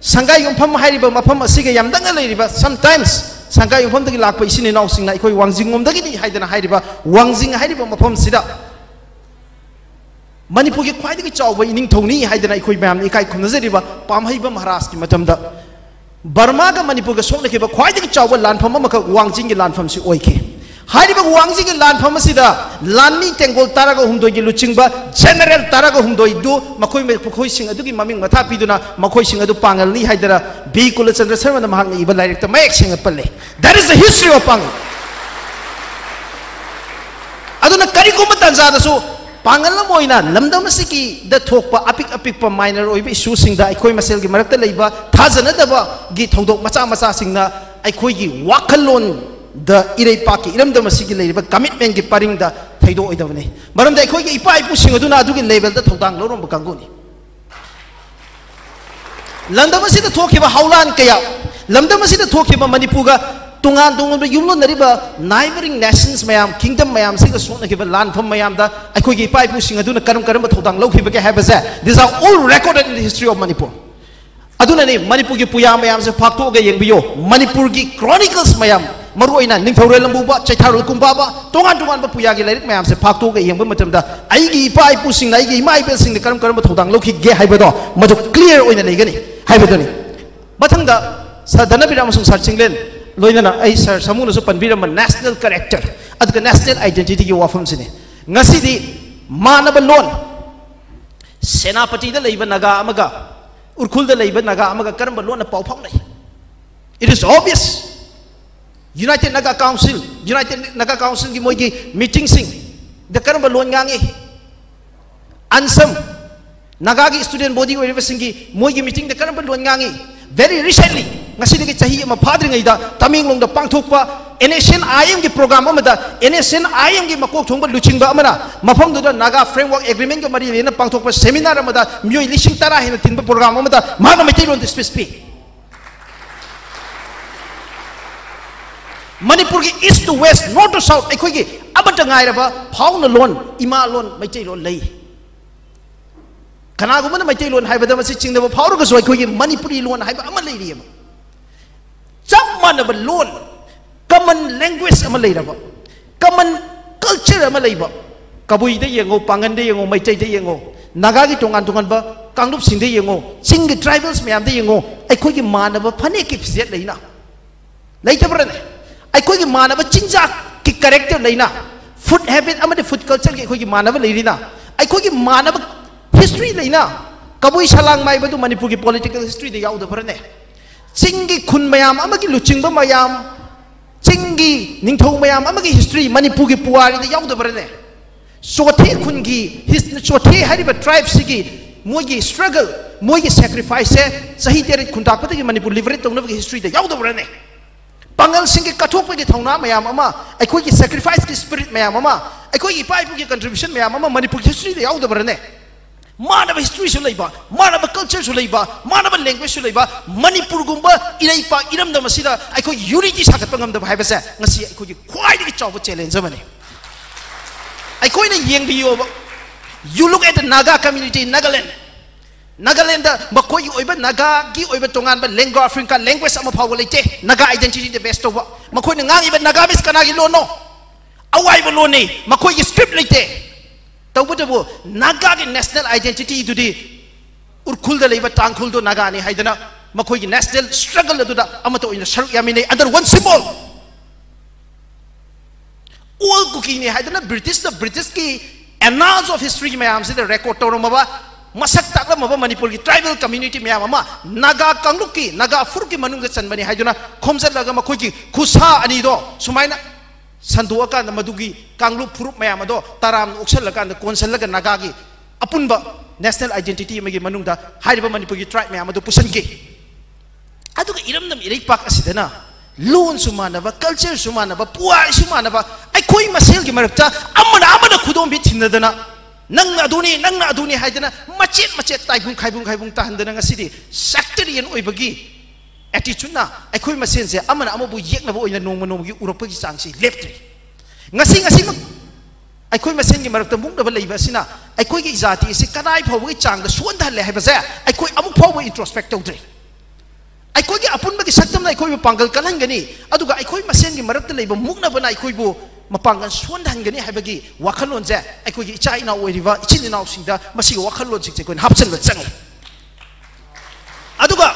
ꯁꯪꯒꯥꯏ ꯌꯨꯝꯐꯝ ꯍꯥꯏꯔꯤꯕ ꯃꯐꯝ ꯑꯁꯤꯒ ꯌꯥꯝ ꯅꯛꯅ ꯂꯩꯔꯤꯕ, sometimes ꯁꯪꯒꯥꯏ ꯌꯨꯝꯐꯝꯗꯒꯤ ꯂꯥꯛꯄ ꯏꯆꯤꯟ ꯏꯅꯥꯎꯁꯤꯡꯅ ꯑꯩꯈꯣꯏ ꯋꯥꯡꯖꯤꯡꯂꯣꯝꯗꯒꯤꯅꯤ ꯍꯥꯏꯗꯅ ꯍꯥꯏꯔꯤꯕ ꯋꯥꯡꯖꯤꯡ ꯍꯥꯏꯔꯤꯕ ꯃꯐꯝꯁꯤꯗ ꯃꯅꯤꯄꯨꯔꯒꯤ ꯈ꯭ꯋꯥꯏꯗꯒꯤ ꯆꯥꯎꯕ ꯏꯅꯤꯡꯊꯧꯅꯤ ꯍꯥꯏꯗꯅ ꯑꯩꯈꯣꯏ ꯃꯌꯥꯝꯅ ꯏꯀꯥꯏ ꯈꯨꯝꯅꯖꯔꯤꯕ ꯄꯥꯝꯍꯩꯕ ꯃꯍꯥꯔꯥꯖꯀꯤ ꯃꯇꯝꯗ ꯕꯔꯃꯥꯒ ꯃꯅꯤꯄꯨꯔꯒ ꯁꯣꯛꯅꯈꯤꯕ ꯈ꯭ꯋꯥꯏꯗꯒꯤ ꯆꯥꯎꯕ ꯂꯥꯟꯐꯝ ꯑꯃꯈꯛ ꯋꯥꯡꯖꯤꯡꯒꯤ ꯂꯥꯟꯐꯝꯁꯤ ꯑꯣꯏꯈꯤ꯫ ꯍꯥꯏꯔꯤꯕ ꯋꯥꯡꯖꯤꯡꯒꯤ ꯂꯥꯟꯐꯝ ꯑꯁꯤꯗ ꯂꯥꯟꯃꯤ ꯇꯦꯡꯒꯣꯜ ꯇꯔꯥꯒ ꯍꯨꯝꯗꯣꯏꯒꯤ ꯂꯨꯆꯤꯡꯕ general ꯇꯔꯥꯒ ꯍꯨꯝꯗꯣꯏꯗꯨ ꯃꯈꯣꯏ, ꯃꯈꯣꯏꯁꯤꯡ ꯑꯗꯨꯒꯤ ꯃꯃꯤꯡ ꯃꯊꯥ ꯄꯤꯗꯨꯅ ꯃꯈꯣꯏꯁꯤꯡ ꯑꯗꯨ ꯄꯥꯡꯒꯜꯅꯤ ꯍꯥꯏꯗꯅ ꯕꯤ ꯀꯨꯂꯆꯟꯗ꯭ꯔ ꯁꯔꯃꯅ ꯃꯍꯥꯛꯅ ꯏꯕ ꯂꯥꯏꯔꯤꯛꯇ ꯃꯌꯦꯛ ꯁꯦꯡꯅ ꯄꯜꯂꯦ꯫ That is the history of ꯄꯥꯡꯒꯜ꯫ ꯑꯗꯨꯅ ꯀꯔꯤꯒꯨꯝꯕ ꯇꯥꯟꯖꯥꯗꯁꯨ ꯄꯥꯡꯒꯜ ꯑꯃ ꯑꯣꯏꯅ ꯂꯝꯗꯝ ꯑꯁꯤꯒꯤꯗ ꯊꯣꯛꯄ ꯑꯄꯤꯛ ꯑꯄꯤꯛꯄ minor ꯑꯣꯏꯕ issueꯁꯤꯡꯗ ꯑꯩꯈꯣꯏ ꯃꯁꯦꯜꯒꯤ ꯃꯔꯛꯇ ꯂꯩꯕ ꯊꯥꯖꯅꯗꯕꯒꯤ ꯊꯧꯗꯣꯛ ꯃꯆꯥ ꯃꯆꯥꯁꯤꯡꯅ ꯑꯩꯈꯣꯏꯒꯤ ꯋꯥꯈꯜꯂꯣꯟ ꯗ ꯏꯔꯩꯄꯥꯛꯀꯤ ꯏꯔꯝꯗꯝ ꯑꯁꯤꯒꯤ ꯂꯩꯔꯤꯕ ꯀꯃꯤꯠꯃꯦꯟꯒꯤ ꯄꯔꯤꯡꯗ ꯊꯩꯗꯣꯛꯑꯣꯏꯗꯕꯅꯤ꯫ ꯃꯔꯝꯗꯤ ꯑꯩꯈꯣꯏꯒꯤ ꯏꯄꯥ ꯏꯄꯨꯁꯤꯡ ꯑꯗꯨꯅ ꯑꯗꯨꯒꯤ ꯂꯦꯚꯦꯜꯗ ꯊꯧꯗꯥꯡ ꯂꯧꯔꯝꯕ ꯀꯥꯡꯕꯨꯅꯤ꯫ ꯂꯝꯗꯝ ꯑꯁꯤꯗ ꯊꯣꯛꯈꯤꯕ ꯍꯧꯂꯥꯟ ꯀꯌꯥ, ꯂꯝꯗꯝ ꯑꯁꯤꯗ ꯊꯣꯛꯈꯤꯕ ꯃꯅꯤꯄꯨꯔꯒ ꯇꯣꯉꯥꯟ ꯇꯣꯉꯥꯟꯕ ꯌꯨꯝꯂꯣꯟꯅꯔꯤꯕ neighbouring nations ꯃꯌꯥꯝ, kingdom ꯃꯌꯥꯝꯁꯤꯒ ꯁꯣꯛꯅꯈꯤꯕ ꯂꯥꯟꯐꯝ ꯃꯌꯥꯝꯗ ꯑꯩꯈꯣꯏꯒꯤ ꯏꯄꯥ ꯏꯄꯨꯁꯤꯡ ꯑꯗꯨꯅ ꯀꯔꯝ ꯀꯔꯝꯕ ꯊꯧꯗꯥꯡ ꯂꯧꯈꯤꯕꯒꯦ ꯍꯥꯏꯕꯁꯦ, these are all recorded in the history of Manipur. ꯑꯗꯨꯅꯅꯤ ꯃꯅꯤꯄꯨꯔꯒꯤ ꯄꯨꯌꯥ ꯃꯌꯥꯝꯁꯦ ꯐꯥꯛꯇꯣꯛꯑꯒ ꯌꯦꯡꯕꯤꯌꯨ꯫ ꯃꯅꯤꯄꯨꯔꯒꯤ chronicles ꯃꯌꯥꯝ, ꯃꯔꯨꯑꯣꯏꯅ ꯅꯤꯡꯊꯧꯔꯦꯜ ꯂꯝꯕꯨꯕ, ꯆꯩꯊꯥꯔꯣꯜ ꯀꯨꯝꯕꯥꯕ, ꯇꯣꯉꯥꯟ ꯇꯣꯉꯥꯟꯕ ꯄꯨꯌꯥꯒꯤ ꯂꯥꯏꯔꯤꯛ ꯃꯌꯥꯝꯁꯦ ꯐꯥꯛꯇꯣꯛꯑꯒ ꯌꯦꯡꯕ ꯃꯇꯝꯗ ꯑꯩꯒꯤ ꯏꯄꯥ ꯏꯄꯨꯁꯤꯡꯅ, ꯑꯩꯒꯤ ꯏꯃꯥ ꯏꯕꯦꯜꯁꯤꯡꯅ ꯀꯔꯝ ꯀꯔꯝꯕ ꯊꯧꯗꯥꯡ ꯂꯧꯈꯤꯒꯦ ꯍꯥꯏꯕꯗꯣ ꯃꯗꯨ clear ꯑꯣꯏꯅ ꯂꯩꯒꯅꯤ ꯍꯥꯏꯕꯗꯨꯅꯤ꯫ ꯃꯊꯪꯗ Sir ꯙꯅꯕꯤꯔ ꯑꯃꯁꯨꯡ Sir ꯆꯤꯡꯂꯦꯟ, ꯂꯣꯏꯅꯅ ꯑꯩ Sir ꯁꯥꯃꯨꯅꯁꯨ ꯄꯟꯕꯤꯔꯝꯕ national character ꯑꯗꯨꯒ national identityꯒꯤ ꯋꯥꯐꯝꯁꯤꯅꯤ꯫ ꯉꯁꯤꯗꯤ ꯃꯥꯟꯅꯕ ꯂꯣꯟ, ꯁꯦꯅꯥꯄꯇꯤꯗ ꯂꯩꯕ ꯅꯥꯒꯥ ꯑꯃꯒ ꯎꯈ꯭ꯔꯨꯜꯗ ꯂꯩꯕ ꯅꯥꯒꯥ ꯑꯃꯒ ꯀꯔꯝꯕ ꯂꯣꯟꯅ ꯄꯥꯎ ꯐꯥꯎꯅꯩ? It is obvious. United Naga Council, United Naga Councilꯒꯤ ꯃꯣꯏꯒꯤ meetingꯁꯤꯡꯗ ꯀꯔꯝꯕ ꯂꯣꯟ ꯉꯥꯡꯉꯤ? ꯑꯟꯁꯝ, ꯅꯥꯒꯥꯒꯤ student body ꯑꯣꯏꯔꯤꯕꯁꯤꯡꯒꯤ ꯃꯣꯏꯒꯤ meetingꯗ ꯀꯔꯝꯕ ꯂꯣꯟ ꯉꯥꯡꯉꯤ? Very recently, ꯉꯁꯤꯗꯒꯤ ꯆꯍꯤ ꯑꯃ ꯐꯥꯗ꯭ꯔꯤꯉꯩꯗ ꯇꯃꯦꯡꯂꯣꯡꯗ ꯄꯥꯡꯊꯣꯛꯄ NSCN-IMꯒꯤ program ꯑꯃꯗ NSCN-IMꯒꯤ ꯃꯀꯣꯛ ꯊꯣꯡꯕ ꯂꯨꯆꯤꯡꯕ ꯑꯃꯅ ꯃꯐꯝꯗꯨꯗ Naga Framework Agreement-ꯀ ꯃꯔꯤ ꯂꯩꯅꯅ ꯄꯥꯡꯊꯣꯛꯄ seminar ꯑꯃꯗ ꯃꯤꯑꯣꯏ ꯂꯤꯁꯤꯡ ꯇꯔꯥ ꯍꯦꯟꯅ ꯇꯤꯟꯕ program ꯑꯃꯗ ꯃꯍꯥꯛꯅ ꯃꯩꯇꯩꯂꯣꯟꯗ speech ꯄꯤ꯫ ꯃꯅꯤꯄꯨꯔꯒꯤ east to west, north to south ꯑꯩꯈꯣꯏꯒꯤ ꯑꯃꯠꯇ ꯉꯥꯏꯔꯕ ꯐꯥꯎꯅ ꯂꯣꯟ, ꯏꯃꯥ ꯂꯣꯟ, ꯃꯩꯇꯩꯂꯣꯟ ꯂꯩ꯫ ꯀꯅꯥꯒꯨꯝꯕꯅ ꯃꯩꯇꯩꯂꯣꯟ ꯍꯥꯏꯕꯗ ꯃꯁꯤ ꯆꯤꯡꯅꯕ ꯐꯥꯎꯔꯒꯁꯨ ꯑꯩꯈꯣꯏꯒꯤ ꯃꯅꯤꯄꯨꯔꯤ ꯂꯣꯟ ꯍꯥꯏꯕ ꯑꯃ ꯂꯩꯔꯤꯑꯕ꯫ ꯆꯞ ꯃꯥꯟꯅꯕ ꯂꯣꯟ, common language ꯑꯃ ꯂꯩꯔꯕ, common culture ꯑꯃ ꯂꯩꯕ, ꯀꯕꯨꯏꯗ ꯌꯦꯡꯉꯣ, ꯄꯥꯡꯒꯟꯗ ꯌꯦꯡꯉꯣ, ꯃꯩꯇꯩꯗ ꯌꯦꯡꯉꯣ, ꯅꯥꯒꯥꯒꯤ ꯇꯣꯉꯥꯟ ꯇꯣꯉꯥꯟꯕ ꯀꯥꯡꯂꯨꯞꯁꯤꯡꯗ ꯌꯦꯡꯉꯣ, ꯆꯤꯡꯒꯤ tribals ꯃꯌꯥꯝꯗ ꯌꯦꯡꯉꯣ, ꯑꯩꯈꯣꯏꯒꯤ ꯃꯥꯟꯅꯕ ꯐꯅꯦꯛꯀꯤ ꯐꯤꯖꯦꯠ ꯂꯩꯅ? ꯂꯩꯇꯕ꯭ꯔꯅꯦ? ꯑꯩꯈꯣꯏꯒꯤ ꯃꯥꯟꯅꯕ ꯆꯤꯟꯖꯥꯛꯀꯤ character ꯂꯩꯅ? Food habit ꯑꯃꯗꯤ food cultureꯒꯤ ꯑꯩꯈꯣꯏꯒꯤ ꯃꯥꯟꯅꯕ ꯂꯩꯔꯤꯅ? ꯑꯩꯈꯣꯏꯒꯤ ꯃꯥꯟꯅꯕ history ꯂꯩꯅ? ꯀꯕꯨꯏ ꯁꯂꯥꯡ ꯃꯥꯏꯕꯗꯨ ꯃꯅꯤꯄꯨꯔꯒꯤ political historyꯗ ꯌꯥꯎꯗꯕ꯭ꯔꯅꯦ? ꯆꯤꯡꯒꯤ ꯈꯨꯟ ꯃꯌꯥꯝ ꯑꯃꯒꯤ ꯂꯨꯆꯤꯡꯕ ꯃꯌꯥꯝ, ꯆꯤꯡꯒꯤ ꯅꯤꯡꯊꯧ ꯃꯌꯥꯝ ꯑꯃꯒꯤ history ꯃꯅꯤꯄꯨꯔꯒꯤ ꯄꯨꯋꯥꯔꯤꯗ ꯌꯥꯎꯗꯕ꯭ꯔꯅꯦ? ꯆꯣꯊꯦ ꯈꯨꯟꯒꯤ his-, ꯆꯣꯊꯦ ꯍꯥꯏꯔꯤꯕ tribeꯁꯤꯒꯤ ꯃꯣꯏꯒꯤ struggle, ꯃꯣꯏꯒꯤ sacrificeꯁꯦ ꯆꯍꯤ ꯇꯔꯦꯠ ꯈꯨꯟꯇꯥꯛꯄꯗꯒꯤ ꯃꯅꯤꯄꯨꯔ liberate ꯇꯧꯅꯕꯒꯤ historyꯗ ꯌꯥꯎꯗꯕ꯭ꯔꯅꯦ? ꯄꯥꯡꯒꯜꯁꯤꯡꯒꯤ ꯀꯠꯊꯣꯛꯄꯒꯤ ꯊꯧꯅꯥ ꯃꯌꯥꯝ ꯑꯃ, ꯑꯩꯈꯣꯏꯒꯤ ꯁꯦꯀ꯭ꯔꯤꯐꯥꯏꯁꯀꯤ ꯁ꯭ꯄꯤꯔꯤꯠ ꯃꯌꯥꯝ ꯑꯃ, ꯑꯩꯈꯣꯏꯒꯤ ꯏꯄꯥ ꯏꯄꯨꯒꯤ ꯀꯟꯇ꯭ꯔꯤꯕ꯭ꯌꯨꯁꯟ ꯃꯌꯥꯝ ꯑꯃ ꯃꯅꯤꯄꯨꯔꯒꯤ ꯍꯤꯁꯇ꯭ꯔꯤꯗ ꯌꯥꯎꯗꯕ꯭ꯔꯅꯦ? ꯃꯥꯟꯅꯕ ꯍꯤꯁꯇ꯭ꯔꯤꯁꯨ ꯂꯩꯕ, ꯃꯥꯟꯅꯕ ꯀꯜꯆꯔꯁꯨ ꯂꯩꯕ, ꯃꯥꯟꯅꯕ ꯂꯦꯡꯒ꯭ꯋꯦꯖꯁꯨ ꯂꯩꯕ ꯃꯅꯤꯄꯨꯔꯒꯨꯝꯕ ꯏꯔꯩꯄꯥꯛ ꯏꯔꯝꯗꯝ ꯑꯁꯤꯗ ꯑꯩꯈꯣꯏ ꯌꯨꯅꯤꯇꯤ ꯁꯥꯒꯠꯄ ꯉꯝꯗꯕ ꯍꯥꯏꯕꯁꯦ ꯉꯁꯤ ꯑꯩꯈꯣꯏꯒꯤ ꯈ꯭ꯋꯥꯏꯗꯒꯤ ꯆꯥꯎꯕ ꯆꯦꯂꯦꯟꯖ ꯑꯃꯅꯤ꯫ ꯑꯩꯈꯣꯏꯅ ꯌꯦꯡꯕꯤꯌꯣꯕ, you look at the Naga community in Nagaland. Nagaland ꯃꯈꯣꯏꯒꯤ ꯑꯣꯏꯕ ꯅꯥꯒꯥꯒꯤ ꯑꯣꯏꯕ ꯇꯣꯉꯥꯟꯕ ꯂꯦꯡꯒꯣ ꯑꯐ꯭ꯔꯤꯀꯥ ꯂꯦꯡꯒ꯭ꯋꯦꯖ ꯑꯃ ꯐꯥꯎꯕ ꯂꯩꯇꯦ꯫ ꯅꯥꯒꯥ ꯑꯥꯏꯗꯦꯟꯇꯤꯇꯤꯗ ꯕꯦꯁ ꯇꯧꯕ꯫ ꯃꯈꯣꯏꯅ ꯉꯥꯡꯉꯤꯕ ꯅꯥꯒꯥꯃꯤꯁ ꯀꯅꯥꯒꯤ ꯂꯣꯟꯅꯣ? ꯑꯋꯥꯏꯕ ꯂꯣꯟꯅꯤ꯫ ꯃꯈꯣꯏꯒꯤ ꯁ꯭ꯀ꯭ꯔꯤꯞ ꯂꯩꯇꯦ꯫ ꯇꯧꯕꯇꯕꯨ ꯅꯥꯒꯥꯒꯤ ꯅꯦꯁꯅꯦꯜ ꯑꯥꯏꯗꯦꯟꯇꯤꯇꯤꯗꯨꯗꯤ ꯎꯔꯈꯨꯜꯗ ꯂꯩꯕ ꯇꯥꯡꯈꯨꯜꯗꯣ ꯅꯥꯒꯥꯅꯤ ꯍꯥꯏꯗꯅ ꯃꯈꯣꯏꯒꯤ ꯅꯦꯁꯅꯦꯜ ꯁ꯭ꯇ꯭ꯔꯒꯜ ꯑꯗꯨꯗ ꯑꯃꯠꯇ ꯑꯣꯏꯅ ꯁꯔꯨꯛ ꯌꯥꯃꯤꯟꯅꯩ under one symbol꯫ ꯑꯣꯜ ꯀꯨꯀꯤꯅꯤ ꯍꯥꯏꯗꯅ ꯕ꯭ꯔꯤꯇꯤꯁꯅ, ꯕ꯭ꯔꯤꯇꯤꯁꯀꯤ annals of history ꯃꯌꯥꯝꯁꯤꯗ ꯔꯦꯀꯣꯔꯗ ꯇꯧꯔꯝꯃꯕ, ꯃꯁꯛ ꯇꯥꯛꯂꯝꯃꯕ ꯃꯅꯤꯄꯨꯔꯒꯤ ꯇ꯭ꯔꯥꯏꯕꯦꯜ ꯀꯝꯃ꯭ꯌꯨꯅꯤꯇꯤ ꯃꯌꯥꯝ ꯑꯃ ꯅꯥꯒꯥ ꯀꯥꯡꯂꯨꯞꯀꯤ, ꯅꯥꯒꯥ ꯐꯨꯔꯨꯞꯀꯤ ꯃꯅꯨꯡꯗ ꯆꯟꯕꯅꯤ ꯍꯥꯏꯗꯨꯅ ꯈꯣꯝꯖꯤꯜꯂꯒ ꯃꯈꯣꯏꯒꯤ ꯈꯨꯠꯁꯥ ꯑꯅꯤꯗꯣ ꯁꯨꯃꯥꯏꯅ ꯁꯟꯗꯣꯛꯑꯀꯥꯟꯗ ꯃꯗꯨꯒꯤ ꯀꯥꯡꯂꯨꯞ ꯐꯨꯔꯨꯞ ꯃꯌꯥꯝ ꯑꯗꯣ ꯇꯔꯥꯝꯅ ꯑꯣꯛꯁꯜꯂꯀꯥꯟꯗ ꯀꯣꯟꯁꯤꯜꯂꯒ ꯅꯥꯒꯥꯒꯤ ꯑꯄꯨꯟꯕ ꯅꯦꯁꯅꯦꯜ ꯑꯥꯏꯗꯦꯟꯇꯤꯇꯤ ꯑꯃꯒꯤ ꯃꯅꯨꯡꯗ ꯍꯥꯏꯔꯤꯕ ꯃꯅꯤꯄꯨꯔꯒꯤ ꯇ꯭ꯔꯥꯏꯕ ꯃꯌꯥꯝ ꯑꯗꯨ ꯄꯨꯁꯤꯟꯈꯤ꯫ ꯑꯗꯨꯒ ꯏꯔꯝꯗꯝ ꯏꯔꯩꯄꯥꯛ ꯑꯁꯤꯗꯅ ꯂꯣꯟꯁꯨ ꯃꯥꯟꯅꯕ, ꯀꯜꯆꯔꯁꯨ ꯃꯥꯟꯅꯕ, ꯄꯨꯋꯥꯔꯤꯁꯨ ꯃꯥꯟꯅꯕ, ꯑꯩꯈꯣꯏ ꯃꯁꯦꯜꯒꯤ ꯃꯔꯛꯇ ꯑꯃꯅ ꯑꯃꯅ ꯈꯨꯗꯣꯝꯕꯤ ꯊꯤꯟꯅꯗꯅ, "ꯅꯪꯅ ꯑꯗꯨꯅꯤ, ꯅꯪꯅ ꯑꯗꯨꯅꯤ" ꯍꯥꯏꯗꯅ ꯃꯆꯦꯠ ꯃꯆꯦꯠ ꯇꯥꯏꯕꯨꯡ ꯈꯥꯏꯕꯨꯡ ꯈꯥꯏꯕꯨꯡ ꯇꯥꯍꯟꯗꯅ ꯉꯁꯤꯗꯤ ꯁꯦꯛꯇꯔꯤꯌꯟ ꯑꯣꯏꯕꯒꯤ ꯑꯦꯇꯤꯆꯨꯠꯅ ꯑꯩꯈꯣꯏ ꯃꯁꯦꯟꯁꯦ ꯑꯃꯅ ꯑꯃꯕꯨ ꯌꯦꯛꯅꯕ ꯑꯣꯏꯅ ꯅꯣꯡꯃ ꯅꯣꯡꯃꯒꯤ ꯎꯔꯛꯄꯒꯤ ꯆꯥꯡꯁꯤ ꯂꯦꯞꯇ꯭ꯔꯤ꯫ ꯉꯁꯤ ꯉꯁꯤꯃꯛ ꯑꯩꯈꯣꯏ ꯃꯁꯦꯟꯒꯤ ꯃꯔꯛꯇ ꯃꯨꯛꯅꯕ ꯂꯩꯕ ꯑꯁꯤꯅ ꯑꯩꯈꯣꯏꯒꯤ ꯖꯥꯇꯤ ꯑꯁꯤ ꯀꯗꯥꯏ ꯐꯥꯎꯕꯒꯤ ꯆꯥꯡꯗ ꯁꯣꯟꯊꯍꯜꯂꯦ ꯍꯥꯏꯕꯁꯦ ꯑꯩꯈꯣꯏ ꯑꯃꯨꯛ ꯐꯥꯎꯕ ꯏꯟꯇ꯭ꯔꯣꯁꯄꯦꯛ ꯇꯧꯗ꯭ꯔꯤ꯫ ꯑꯩꯈꯣꯏꯒꯤ ꯑꯄꯨꯟꯕꯒꯤ ꯁꯛꯇꯝꯅ ꯑꯩꯈꯣꯏꯕꯨ ꯄꯥꯡꯒꯜ ꯀꯜꯍꯟꯒꯅꯤ, ꯑꯗꯨꯒ ꯑꯩꯈꯣꯏ ꯃꯁꯦꯟꯒꯤ ꯃꯔꯛꯇ ꯂꯩꯕ ꯃꯨꯛꯅꯕꯅ ꯑꯩꯈꯣꯏꯕꯨ ꯃꯄꯥꯡꯒꯜ ꯁꯣꯟꯊꯍꯟꯒꯅꯤ ꯍꯥꯏꯕꯒꯤ ꯋꯥꯈꯜꯂꯣꯟꯁꯦ ꯑꯩꯈꯣꯏꯒꯤ ꯏꯆꯥ ꯏꯅꯥꯎ ꯑꯣꯏꯔꯤꯕ ꯏꯆꯤꯟ ꯏꯅꯥꯎꯁꯤꯡꯗ ꯃꯁꯤꯒꯤ ꯋꯥꯈꯜꯂꯣꯟꯁꯤꯡꯁꯦ ꯑꯩꯈꯣꯏꯅ ꯍꯥꯞꯆꯤꯟꯕ ꯆꯪꯉꯤ꯫ ꯑꯗꯨꯒ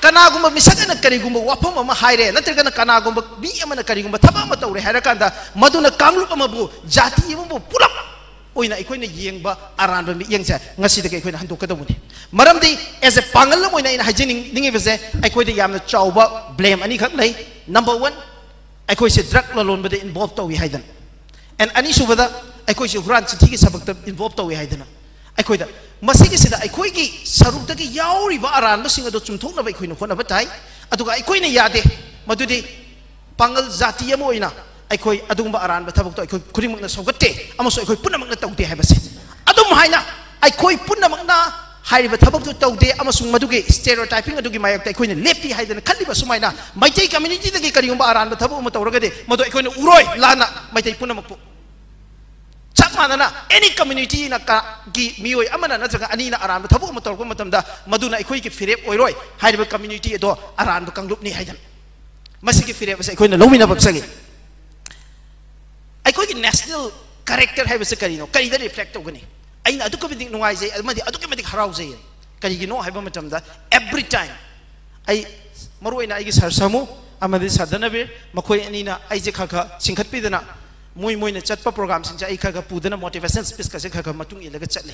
ꯀꯅꯥꯒꯨꯝꯕ ꯃꯤꯁꯛ ꯑꯃꯅ ꯀꯔꯤꯒꯨꯝꯕ ꯋꯥꯐꯝ ꯑꯃ ꯍꯥꯏꯔꯦ, ꯅꯠꯇ꯭ꯔꯒꯅ ꯀꯅꯥꯒꯨꯝꯕ ꯃꯤ ꯑꯃꯅ ꯀꯔꯤꯒꯨꯝꯕ ꯊꯕꯛ ꯑꯃ ꯇꯧꯔꯦ ꯍꯥꯏꯔꯀꯥꯟꯗ ꯃꯗꯨꯅ ꯀꯥꯡꯂꯨꯞ ꯑꯃꯕꯨ, ꯖꯥꯇꯤ ꯑꯃꯕꯨ ꯄꯨꯂꯞ ꯑꯣꯏꯅ ꯑꯩꯈꯣꯏꯅ ꯌꯦꯡꯕ ꯑꯔꯥꯟꯕ ꯃꯤꯠꯌꯦꯡꯁꯦ ꯉꯁꯤꯗꯒꯤ ꯑꯩꯈꯣꯏꯅ ꯍꯟꯗꯣꯛꯀꯗꯧꯕꯅꯤ꯫ ꯃꯔꯝꯗꯤ as a ꯄꯥꯡꯒꯜ ꯑꯃ ꯑꯣꯏꯅ ꯑꯩꯅ ꯍꯥꯏꯖꯅꯤꯡ-, ꯅꯤꯡꯉꯤꯕꯁꯦ, ꯑꯩꯈꯣꯏꯗ ꯌꯥꯝꯅ ꯆꯥꯎꯕ ꯕ꯭ꯂꯦꯝ ꯑꯅꯤꯈꯛ ꯂꯩ꯫ ꯅꯝꯕꯔ ꯋꯥꯟ, ꯑꯩꯈꯣꯏꯁꯦ ꯗ꯭ꯔꯒ ꯂꯂꯣꯟꯕꯗ ꯏꯟꯚꯣꯜꯕ ꯇꯧꯏ ꯍꯥꯏꯗꯅ꯫ ꯑꯦꯟ ꯑꯅꯤꯁꯨꯕꯗ, ꯑꯩꯈꯣꯏꯁꯦ ꯍꯨꯔꯥꯟ ꯆꯤꯟꯊꯤꯒꯤ ꯊꯕꯛꯇ ꯏꯟꯚꯣꯜꯕ ꯇꯧꯏ ꯍꯥꯏꯗꯅ꯫ ꯑꯩꯈꯣꯏꯗ ꯃꯁꯤꯒꯤꯁꯤꯗ ꯑꯩꯈꯣꯏꯒꯤ ꯁꯔꯨꯛꯇꯒꯤ ꯌꯥꯎꯔꯤꯕ ꯑꯔꯥꯟꯕꯁꯤꯡ ꯑꯗꯨ ꯆꯨꯝꯊꯣꯛꯅꯕ ꯑꯩꯈꯣꯏꯅ ꯍꯣꯠꯅꯕ ꯇꯥꯏ꯫ ꯑꯗꯨꯒ ꯑꯩꯈꯣꯏꯅ ꯌꯥꯗꯦ, ꯃꯗꯨꯗꯤ ꯄꯥꯡꯒꯜ ꯖꯥꯇꯤ ꯑꯃ ꯑꯣꯏꯅ ꯑꯩꯈꯣꯏ ꯑꯗꯨꯒꯨꯝꯕ ꯑꯔꯥꯟꯕ ꯊꯕꯛꯇꯣ ꯑꯩꯈꯣꯏ ꯈꯨꯗꯤꯡꯃꯛꯅ ꯁꯧꯒꯠꯇꯦ ꯑꯃꯁꯨꯡ ꯑꯩꯈꯣꯏ ꯄꯨꯝꯅꯃꯛꯅ ꯇꯧꯗꯦ ꯍꯥꯏꯕꯁꯦ꯫ ꯑꯗꯨꯝ ꯍꯥꯏꯅ ꯑꯩꯈꯣꯏ ꯄꯨꯝꯅꯃꯛꯅ ꯍꯥꯏꯔꯤꯕ ꯊꯕꯛꯇꯨ ꯇꯧꯗꯦ ꯑꯃꯁꯨꯡ ꯃꯗꯨꯒꯤ stereotyping ꯑꯗꯨꯒꯤ ꯃꯥꯌꯣꯛꯇ ꯑꯩꯈꯣꯏꯅ ꯂꯦꯞꯄꯤ ꯍꯥꯏꯗꯅ ꯈꯜꯂꯤꯕ ꯁꯨꯃꯥꯏꯅ ꯃꯩꯇꯩ communityꯗꯒꯤ ꯀꯔꯤꯒꯨꯝꯕ ꯑꯔꯥꯟꯕ ꯊꯕꯛ ꯑꯃ ꯇꯧꯔꯒꯗꯤ ꯃꯗꯨ ꯑꯩꯈꯣꯏꯅ ꯎꯔꯣꯏ ꯂꯥꯟꯅ ꯃꯩꯇꯩ ꯄꯨꯝꯅꯃꯛꯄꯨ꯫ ꯆꯞ ꯃꯥꯟꯅꯅ any communityꯅ ꯀ-, ꯒꯤ ꯃꯤꯑꯣꯏ ꯑꯃꯅ ꯅꯠꯇ꯭ꯔꯒ ꯑꯅꯤꯅ ꯑꯔꯥꯟꯕ ꯊꯕꯛ ꯑꯃ ꯇꯧꯔꯛꯄ ꯃꯇꯝꯗ ꯃꯗꯨꯅ ꯑꯩꯈꯣꯏꯒꯤ ꯐꯤꯔꯦꯞ ꯑꯣꯏꯔꯣꯏ, ꯍꯥꯏꯔꯤꯕ community ꯑꯗꯣ ꯑꯔꯥꯟꯕ ꯀꯥꯡꯂꯨꯞꯅꯤ ꯍꯥꯏꯗꯅ꯫ ꯃꯁꯤꯒꯤ ꯐꯤꯔꯦꯞ ꯑꯁꯦ ꯑꯩꯈꯣꯏꯅ ꯂꯧꯃꯤꯟꯅꯕ ꯆꯪꯉꯤ꯫ ꯑꯩꯈꯣꯏꯒꯤ national character ꯍꯥꯏꯕꯁꯤ ꯀꯔꯤꯅꯣ? ꯀꯔꯤꯗ reflect ꯇꯧꯒꯅꯤ? ꯑꯩꯅ ꯑꯗꯨꯛꯀꯤ ꯃꯇꯤꯛ ꯅꯨꯡꯉꯥꯏꯖꯩ ꯑꯃꯗꯤ ꯑꯗꯨꯛꯀꯤ ꯃꯇꯤꯛ ꯍꯔꯥꯎꯖꯩ꯫ ꯀꯔꯤꯒꯤꯅꯣ ꯍꯥꯏꯕ ꯃꯇꯝꯗ, every time ꯑꯩ, ꯃꯔꯨꯑꯣꯏꯅ ꯑꯩꯒꯤ ꯁꯥꯔ ꯁꯥꯃꯨ ꯑꯃꯗꯤ ꯁꯥꯔ ꯙꯅꯕꯤꯔ, ꯃꯈꯣꯏ ꯑꯅꯤꯅ ꯑꯩꯁꯦ ꯈꯔ ꯈꯔ ꯆꯤꯡꯈꯠꯄꯤꯗꯅ, ꯃꯣꯏ ꯃꯣꯏꯅ ꯆꯠꯄ programꯁꯤꯡꯁꯦ ꯑꯩ ꯈꯔ ꯈꯔ ꯄꯨꯗꯅ motivational speechꯀꯁꯦ ꯈꯔ ꯈꯔ ꯃꯇꯨꯡ ꯏꯜꯂꯒ ꯆꯠꯂꯤ꯫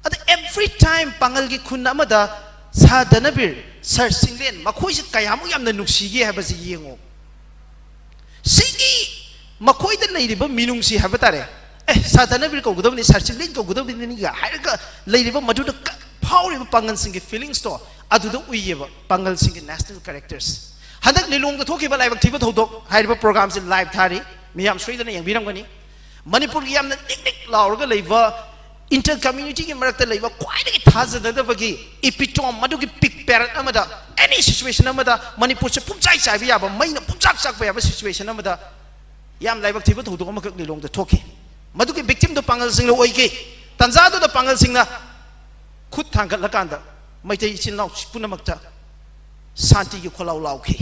ꯑꯗ every time ꯄꯥꯡꯒꯜꯒꯤ ꯈꯨꯟ ꯑꯃꯗ ꯁꯥꯔ ꯙꯅꯕꯤꯔ, ꯁꯥꯔ ꯆꯤꯡꯂꯦꯟ, ꯃꯈꯣꯏꯁꯦ ꯀꯌꯥꯃꯨꯛ ꯌꯥꯝꯅ ꯅꯨꯡꯁꯤꯒꯦ ꯍꯥꯏꯕꯁꯤ ꯌꯦꯡꯉꯣ꯫ ꯁꯤꯒꯤ ꯃꯈꯣꯏꯗ ꯂꯩꯔꯤꯕ ꯃꯤꯅꯨꯡꯁꯤ ꯍꯥꯏꯕ ꯇꯥꯔꯦ, ꯑꯦ, ꯁꯥꯔ ꯙꯅꯕꯤꯔ ꯀꯧꯒꯗꯕꯅꯤ, ꯁꯥꯔ ꯆꯤꯡꯂꯦꯟ ꯀꯧꯒꯗꯕꯅꯤꯒ ꯍꯥꯏꯔꯒ ꯂꯩꯔꯤꯕ ꯃꯗꯨꯗ ꯀ-, ꯐꯥꯎꯔꯤꯕ ꯄꯥꯡꯒꯜꯁꯤꯡꯒꯤ feelingsꯇꯣ ꯑꯗꯨꯗ ꯎꯏꯌꯦꯕ, ꯄꯥꯡꯒꯜꯁꯤꯡꯒꯤ national characters꯫ ꯍꯟꯗꯛ ꯂꯤꯂꯣꯡꯗ ꯊꯣꯛꯈꯤꯕ ꯂꯥꯏꯕꯛ ꯊꯤꯕ ꯊꯧꯗꯣꯛ ꯍꯥꯏꯔꯤꯕ programꯁꯦ live ꯊꯥꯔꯤ, ꯃꯤꯌꯥꯝ ꯁꯣꯏꯗꯅ ꯌꯦꯡꯕꯤꯔꯝꯒꯅꯤ꯫ ꯃꯅꯤꯄꯨꯔꯒꯤ ꯌꯥꯝꯅ ꯅꯤꯛ ꯅꯤꯛ ꯂꯥꯎꯔꯒ ꯂꯩꯕ inter communityꯒꯤ ꯃꯔꯛꯇ ꯂꯩꯕ ꯈ꯭ꯋꯥꯏꯗꯒꯤ ꯊꯥꯖꯅꯗꯕꯒꯤ epitome, ꯃꯗꯨꯒꯤ peak parade ꯑꯃꯗ, any situation ꯑꯃꯗ ꯃꯅꯤꯄꯨꯔꯁꯦ ꯄꯨꯝꯆꯥꯏ ꯆꯥꯏꯕ ꯌꯥꯕ, ꯃꯩꯅ ꯄꯨꯝꯆꯥꯛ ꯆꯥꯛꯄ ꯌꯥꯕ situation ꯑꯃꯗ ꯌꯥꯝ ꯂꯥꯏꯕꯛ ꯊꯤꯕ ꯊꯧꯗꯣꯛ ꯑꯃꯈꯛ ꯂꯤꯂꯣꯡꯗ ꯊꯣꯛꯈꯤ꯫ ꯃꯗꯨꯒꯤ victimꯗꯣ ꯄꯥꯡꯒꯜꯁꯤꯡꯅ ꯑꯣꯏꯈꯤ꯫ ꯇꯟꯖꯥꯗꯨꯗ ꯄꯥꯡꯒꯜꯁꯤꯡꯅ ꯈꯨꯠ ꯊꯥꯡꯒꯠꯂꯀꯥꯟꯗ ꯃꯩꯇꯩ ꯏꯆꯤꯜ ꯏꯅꯥꯎ ꯄꯨꯝꯅꯃꯛꯇ ꯁꯥꯟꯇꯤꯒꯤ ꯈꯣꯜꯂꯥꯎ ꯂꯥꯎꯈꯤ꯫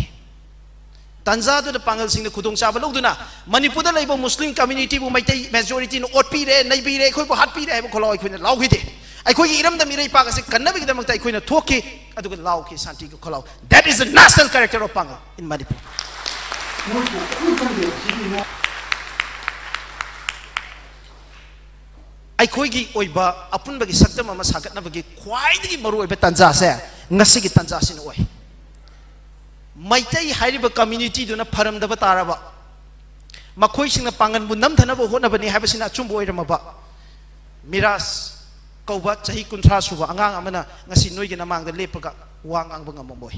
ꯇꯟꯖꯥꯗꯨꯗ ꯄꯥꯡꯒꯜꯁꯤꯡꯅ ꯈꯨꯗꯣꯡꯆꯥꯕ ꯂꯧꯗꯨꯅ ꯃꯅꯤꯄꯨꯔꯗ ꯂꯩꯕ ꯃꯨꯁꯂꯤꯝ communityꯕꯨ ꯃꯩꯇꯩ majorityꯅ ꯑꯣꯠꯄꯤꯔꯦ, ꯅꯩꯕꯤꯔꯦ, ꯑꯩꯈꯣꯏꯕꯨ ꯍꯥꯠꯄꯤꯔꯦ ꯍꯥꯏꯕ ꯈꯣꯜꯂꯥꯎ ꯑꯩꯈꯣꯏꯅ ꯂꯥꯎꯈꯤꯗꯦ꯫ ꯑꯩꯈꯣꯏꯒꯤ ꯏꯔꯝꯗꯝ ꯏꯔꯩꯄꯥꯛ ꯑꯁꯤ ꯀꯟꯅꯕꯒꯤꯗꯃꯛꯇ ꯑꯩꯈꯣꯏꯅ ꯊꯣꯛꯈꯤ, ꯑꯗꯨꯒ ꯂꯥꯎꯈꯤ ꯁꯥꯟꯇꯤꯒꯤ ꯈꯣꯜꯂꯥꯎ꯫ That is the national character of Pangal in Manipur. ꯑꯩꯈꯣꯏꯒꯤ ꯑꯣꯏꯕ ꯑꯄꯨꯟꯕꯒꯤ ꯁꯛꯇꯝ ꯑꯃ ꯁꯥꯒꯠꯅꯕꯒꯤ ꯈ꯭ꯋꯥꯏꯗꯒꯤ ꯃꯔꯨꯑꯣꯏꯕ ꯇꯥꯟꯖꯥꯁꯦ ꯉꯁꯤꯒꯤ ꯇꯥꯟꯖꯥꯁꯤꯅ ꯑꯣꯏ꯫ ꯃꯩꯇꯩ ꯍꯥꯏꯔꯤꯕ communityꯗꯨꯅ ꯐꯔꯝꯗꯕ ꯇꯥꯔꯕ, ꯃꯈꯣꯏꯁꯤꯡꯅ ꯄꯥꯡꯒꯜꯕꯨ ꯅꯝꯊꯅꯕ ꯍꯣꯠꯅꯕꯅꯤ ꯍꯥꯏꯕꯁꯤꯅ ꯑꯆꯨꯝꯕ ꯑꯣꯏꯔꯝꯃꯕ, ꯃꯤꯔꯥꯖ ꯀꯧꯕ ꯆꯍꯤ ꯀꯨꯟꯊ꯭ꯔꯥ ꯁꯨꯕ ꯑꯉꯥꯡ ꯑꯃꯅ ꯉꯁꯤ ꯅꯣꯏꯒꯤ ꯅꯃꯥꯡꯗ ꯂꯦꯞꯄꯒ ꯋꯥ ꯉꯥꯡꯕ ꯉꯝꯃꯝꯃꯣꯏ꯫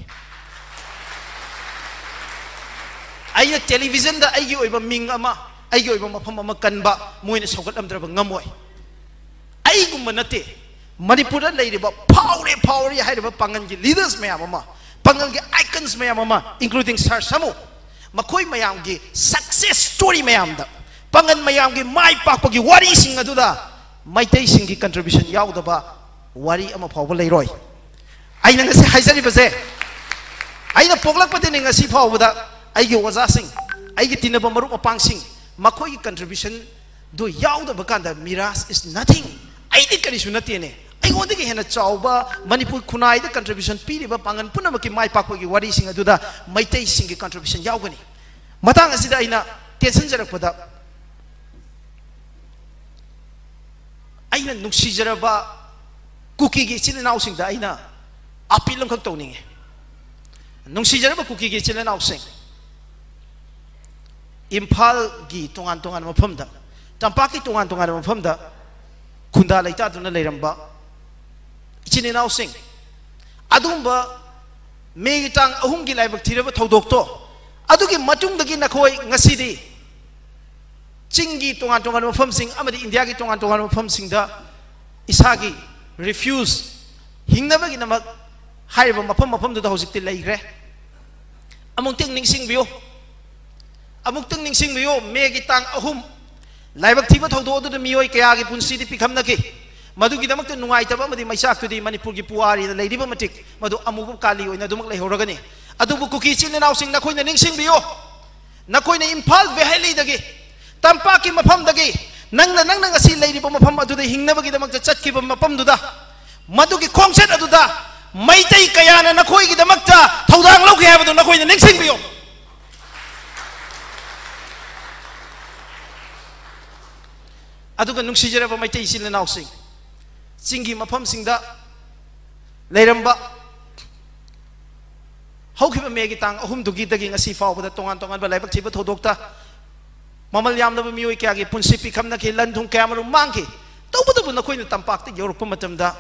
ꯑꯩꯅ ꯇꯦꯂꯤꯚꯤꯖꯟꯗ ꯑꯩꯒꯤ ꯑꯣꯏꯕ ꯃꯤꯡ ꯑꯃ, ꯑꯩꯒꯤ ꯑꯣꯏꯕ ꯃꯐꯝ ꯑꯃ ꯀꯟꯕ ꯃꯣꯏꯅ ꯁꯧꯒꯠꯂꯝꯗ꯭ꯔꯕ ꯉꯝꯃꯣꯏ꯫ ꯑꯩꯒꯨꯝꯕ ꯅꯠꯇꯦ, ꯃꯅꯤꯄꯨꯔꯗ ꯂꯩꯔꯤꯕ ꯐꯥꯎꯔꯦ ꯐꯥꯎꯔꯦ ꯍꯥꯏꯔꯤꯕ ꯄꯥꯡꯒꯜꯒꯤ ꯂꯤꯗꯔꯁ ꯃꯌꯥꯝ ꯑꯃ, ꯄꯥꯡꯒꯜꯒꯤ ꯑꯥꯏꯀꯟꯁ ꯃꯌꯥꯝ ꯑꯃ, including ꯁꯥꯔ ꯁꯥꯃꯨ, ꯃꯈꯣꯏ ꯃꯌꯥꯝꯒꯤ ꯁꯛꯁꯦꯁ ꯁ꯭ꯇꯣꯔꯤ ꯃꯌꯥꯝꯗ, ꯄꯥꯡꯒꯜ ꯃꯌꯥꯝꯒꯤ ꯃꯥꯏ ꯄꯥꯛꯄꯒꯤ ꯋꯥꯔꯤꯁꯤꯡ ꯑꯗꯨꯗ ꯃꯩꯇꯩꯁꯤꯡꯒꯤ ꯀꯟꯇ꯭ꯔꯤꯕ꯭ꯌꯨꯁꯟ ꯌꯥꯎꯗꯕ ꯋꯥꯔꯤ ꯑꯃ ꯐꯥꯎꯕ ꯂꯩꯔꯣꯏ꯫ ꯑꯩꯅ ꯉꯁꯤ ꯍꯥꯏꯖꯔꯤꯕꯁꯦ, ꯑꯩꯅ ꯄꯣꯛꯂꯛꯄꯗꯒꯤ ꯉꯁꯤ ꯐꯥꯎꯕꯗ ꯑꯩꯒꯤ ꯑꯣꯖꯥꯁꯤꯡ, ꯑꯩꯒꯤ ꯇꯤꯟꯅꯕ ꯃꯔꯨꯞ ꯃꯄꯥꯡꯁꯤꯡ, ꯃꯈꯣꯏꯒꯤ ꯀꯟꯇ꯭ꯔꯤꯕ꯭ꯌꯨꯁꯟꯗꯨ ꯌꯥꯎꯗꯕ ꯀꯥꯟꯗ ꯃꯤꯔꯥꯖ is nothing, ꯑꯩꯗꯤ ꯀꯔꯤꯁꯨ ꯅꯠꯇꯦꯅꯦ꯫ ꯑꯩꯉꯣꯟꯗꯒꯤ ꯍꯦꯟꯅ ꯆꯥꯎꯕ ꯃꯅꯤꯄꯨꯔ ꯈꯨꯟꯅꯥꯏꯗ ꯀꯟꯇ꯭ꯔꯤꯕ꯭ꯌꯨꯁꯟ ꯄꯤꯔꯤꯕ ꯄꯥꯡꯒꯜ ꯄꯨꯝꯅꯃꯛꯀꯤ ꯃꯥꯏ ꯄꯥꯛꯄꯒꯤ ꯋꯥꯔꯤꯁꯤꯡ ꯑꯗꯨꯗ ꯃꯩꯇꯩꯁꯤꯡꯒꯤ ꯀꯟꯇ꯭ꯔꯤꯕ꯭ꯌꯨꯁꯟ ꯌꯥꯎꯒꯅꯤ꯫ ꯃꯇꯥꯡ ꯑꯁꯤꯗ ꯑꯩꯅ ꯇꯦꯟꯁꯤꯟꯖꯔꯛꯄꯗ, ꯑꯩꯅ ꯅꯨꯡꯁꯤꯖꯔꯕ ꯀꯨꯀꯤꯒꯤ ꯏꯆꯤꯜ ꯏꯅꯥꯎꯁꯤꯡꯗ ꯑꯩꯅ ꯑꯄꯤꯜ ꯑꯃꯈꯛ ꯇꯧꯅꯤꯡꯉꯤ꯫ ꯅꯨꯡꯁꯤꯖꯔꯕ ꯀꯨꯀꯤꯒꯤ ꯏꯆꯤꯜ ꯏꯅꯥꯎꯁꯤꯡ, ꯏꯝꯐꯥꯜꯒꯤ ꯇꯣꯉꯥꯟ ꯇꯣꯉꯥꯟꯕ ꯃꯐꯝꯗ, ꯇꯝꯄꯥꯛꯀꯤ ꯇꯣꯉꯥꯟ ꯇꯣꯉꯥꯟꯕ ꯃꯐꯝꯗ ꯈꯨꯟꯗꯥ ꯂꯩꯇꯥꯗꯨꯅ ꯂꯩꯔꯝꯕ ꯏꯆꯤꯟ ꯏꯅꯥꯎꯁꯤꯡ, ꯑꯗꯨꯒꯨꯝꯕ ꯃꯦꯒꯤ ꯇꯥꯡ ꯑꯍꯨꯝꯒꯤ ꯂꯥꯏꯕꯛ ꯊꯤꯔꯕ ꯊꯧꯗꯣꯛꯇꯣ, ꯑꯗꯨꯒꯤ ꯃꯇꯨꯡꯗꯒꯤ ꯅꯈꯣꯏ ꯉꯁꯤꯗꯤ ꯆꯤꯡꯒꯤ ꯇꯣꯉꯥꯟ ꯇꯣꯉꯥꯟꯕ ꯃꯐꯝꯁꯤꯡ ꯑꯃꯗꯤ ꯏꯟꯗꯤꯌꯥꯒꯤ ꯇꯣꯉꯥꯟ ꯇꯣꯉꯥꯟꯕ ꯃꯐꯝꯁꯤꯡꯗ ꯏꯁꯥꯒꯤ ꯔꯤꯐ꯭ꯌꯨꯖ, ꯍꯤꯡꯅꯕꯒꯤꯗꯃꯛ ꯍꯥꯏꯔꯤꯕ ꯃꯐꯝ ꯃꯐꯝꯗꯨꯗ ꯍꯧꯖꯤꯛꯇꯤ ꯂꯩꯈ꯭ꯔꯦ꯫ ꯑꯃꯨꯛꯇꯪ ꯅꯤꯡꯁꯤꯡꯕꯤꯌꯨ, ꯑꯃꯨꯛꯇꯪ ꯅꯤꯡꯁꯤꯡꯕꯤꯌꯨ, ꯃꯦꯒꯤ ꯇꯥꯡ ꯑꯍꯨꯝ ꯂꯥꯏꯕꯛ ꯊꯤꯕ ꯊꯧꯗꯣꯛ ꯑꯗꯨꯗ ꯃꯤꯑꯣꯏ ꯀꯌꯥꯒꯤ ꯄꯨꯟꯁꯤꯗꯤ ꯄꯤꯈꯝꯅꯈꯤ꯫ ꯃꯗꯨꯒꯤꯗꯃꯛꯇ ꯅꯨꯡꯉꯥꯏꯇꯕ ꯑꯃꯗꯤ ꯃꯩꯆꯥꯛꯇꯨꯗꯤ ꯃꯅꯤꯄꯨꯔꯒꯤ ꯄꯨꯋꯥꯔꯤꯗ ꯂꯩꯔꯤꯕ ꯃꯇꯤꯛ ꯃꯗꯨ ꯑꯃꯨꯕ ꯀꯥꯂꯤ ꯑꯣꯏꯅ ꯑꯗꯨꯃꯛ ꯂꯩꯍꯧꯔꯒꯅꯤ꯫ ꯑꯗꯨꯕꯨ ꯀꯨꯀꯤ ꯏꯆꯤꯜ ꯏꯅꯥꯎꯁꯤꯡ, ꯅꯈꯣꯏꯅ ꯅꯤꯡꯁꯤꯡꯕꯤꯌꯨ, ꯅꯈꯣꯏꯅ ꯏꯝꯐꯥꯜ ꯚꯦꯂꯤꯗꯒꯤ, ꯇꯝꯄꯥꯛꯀꯤ ꯃꯐꯝꯗꯒꯤ, ꯅꯪꯅ, ꯅꯪꯅ ꯉꯁꯤ ꯂꯩꯔꯤꯕ ꯃꯐꯝ ꯑꯗꯨꯗ ꯍꯤꯡꯅꯕꯒꯤꯗꯃꯛꯇ ꯆꯠꯈꯤꯕ ꯃꯐꯝꯗꯨꯗ, ꯃꯗꯨꯒꯤ ꯈꯣꯡꯆꯠ ꯑꯗꯨꯗ ꯃꯩꯇꯩ ꯀꯌꯥꯅ ꯅꯈꯣꯏꯒꯤꯗꯃꯛꯇ ꯊꯧꯗꯥꯡ ꯂꯧꯈꯤ ꯍꯥꯏꯕꯗꯨ ꯅꯈꯣꯏꯅ ꯅꯤꯡꯁꯤꯡꯕꯤꯌꯨ꯫ ꯑꯗꯨꯒ ꯅꯨꯡꯁꯤꯖꯔꯕ ꯃꯩꯇꯩ ꯏꯆꯤꯜ ꯏꯅꯥꯎꯁꯤꯡ, ꯆꯤꯡꯒꯤ ꯃꯐꯝꯁꯤꯡꯗ ꯂꯩꯔꯝꯕ, ꯍꯧꯈꯤꯕ ꯃꯦꯒꯤ ꯇꯥꯡ ꯑꯍꯨꯝꯗꯨꯒꯤꯗꯒꯤ ꯉꯁꯤ ꯐꯥꯎꯕꯗ ꯇꯣꯉꯥꯟ ꯇꯣꯉꯥꯟꯕ ꯂꯥꯏꯕꯛ ꯊꯤꯕ ꯊꯧꯗꯣꯛꯇ ꯃꯃꯜ ꯌꯥꯝꯂꯕ ꯃꯤꯑꯣꯏ ꯀꯌꯥꯒꯤ ꯄꯨꯟꯁꯤ ꯄꯤꯈꯝꯅꯈꯤ, ꯂꯟ ꯊꯨꯝ ꯀꯌꯥ ꯃꯔꯨꯝ ꯃꯥꯡꯈꯤ꯫ ꯇꯧꯕꯇꯕꯨ ꯅꯈꯣꯏꯅ ꯇꯝꯄꯥꯛꯇ ꯌꯧꯔꯛꯄ ꯃꯇꯝꯗ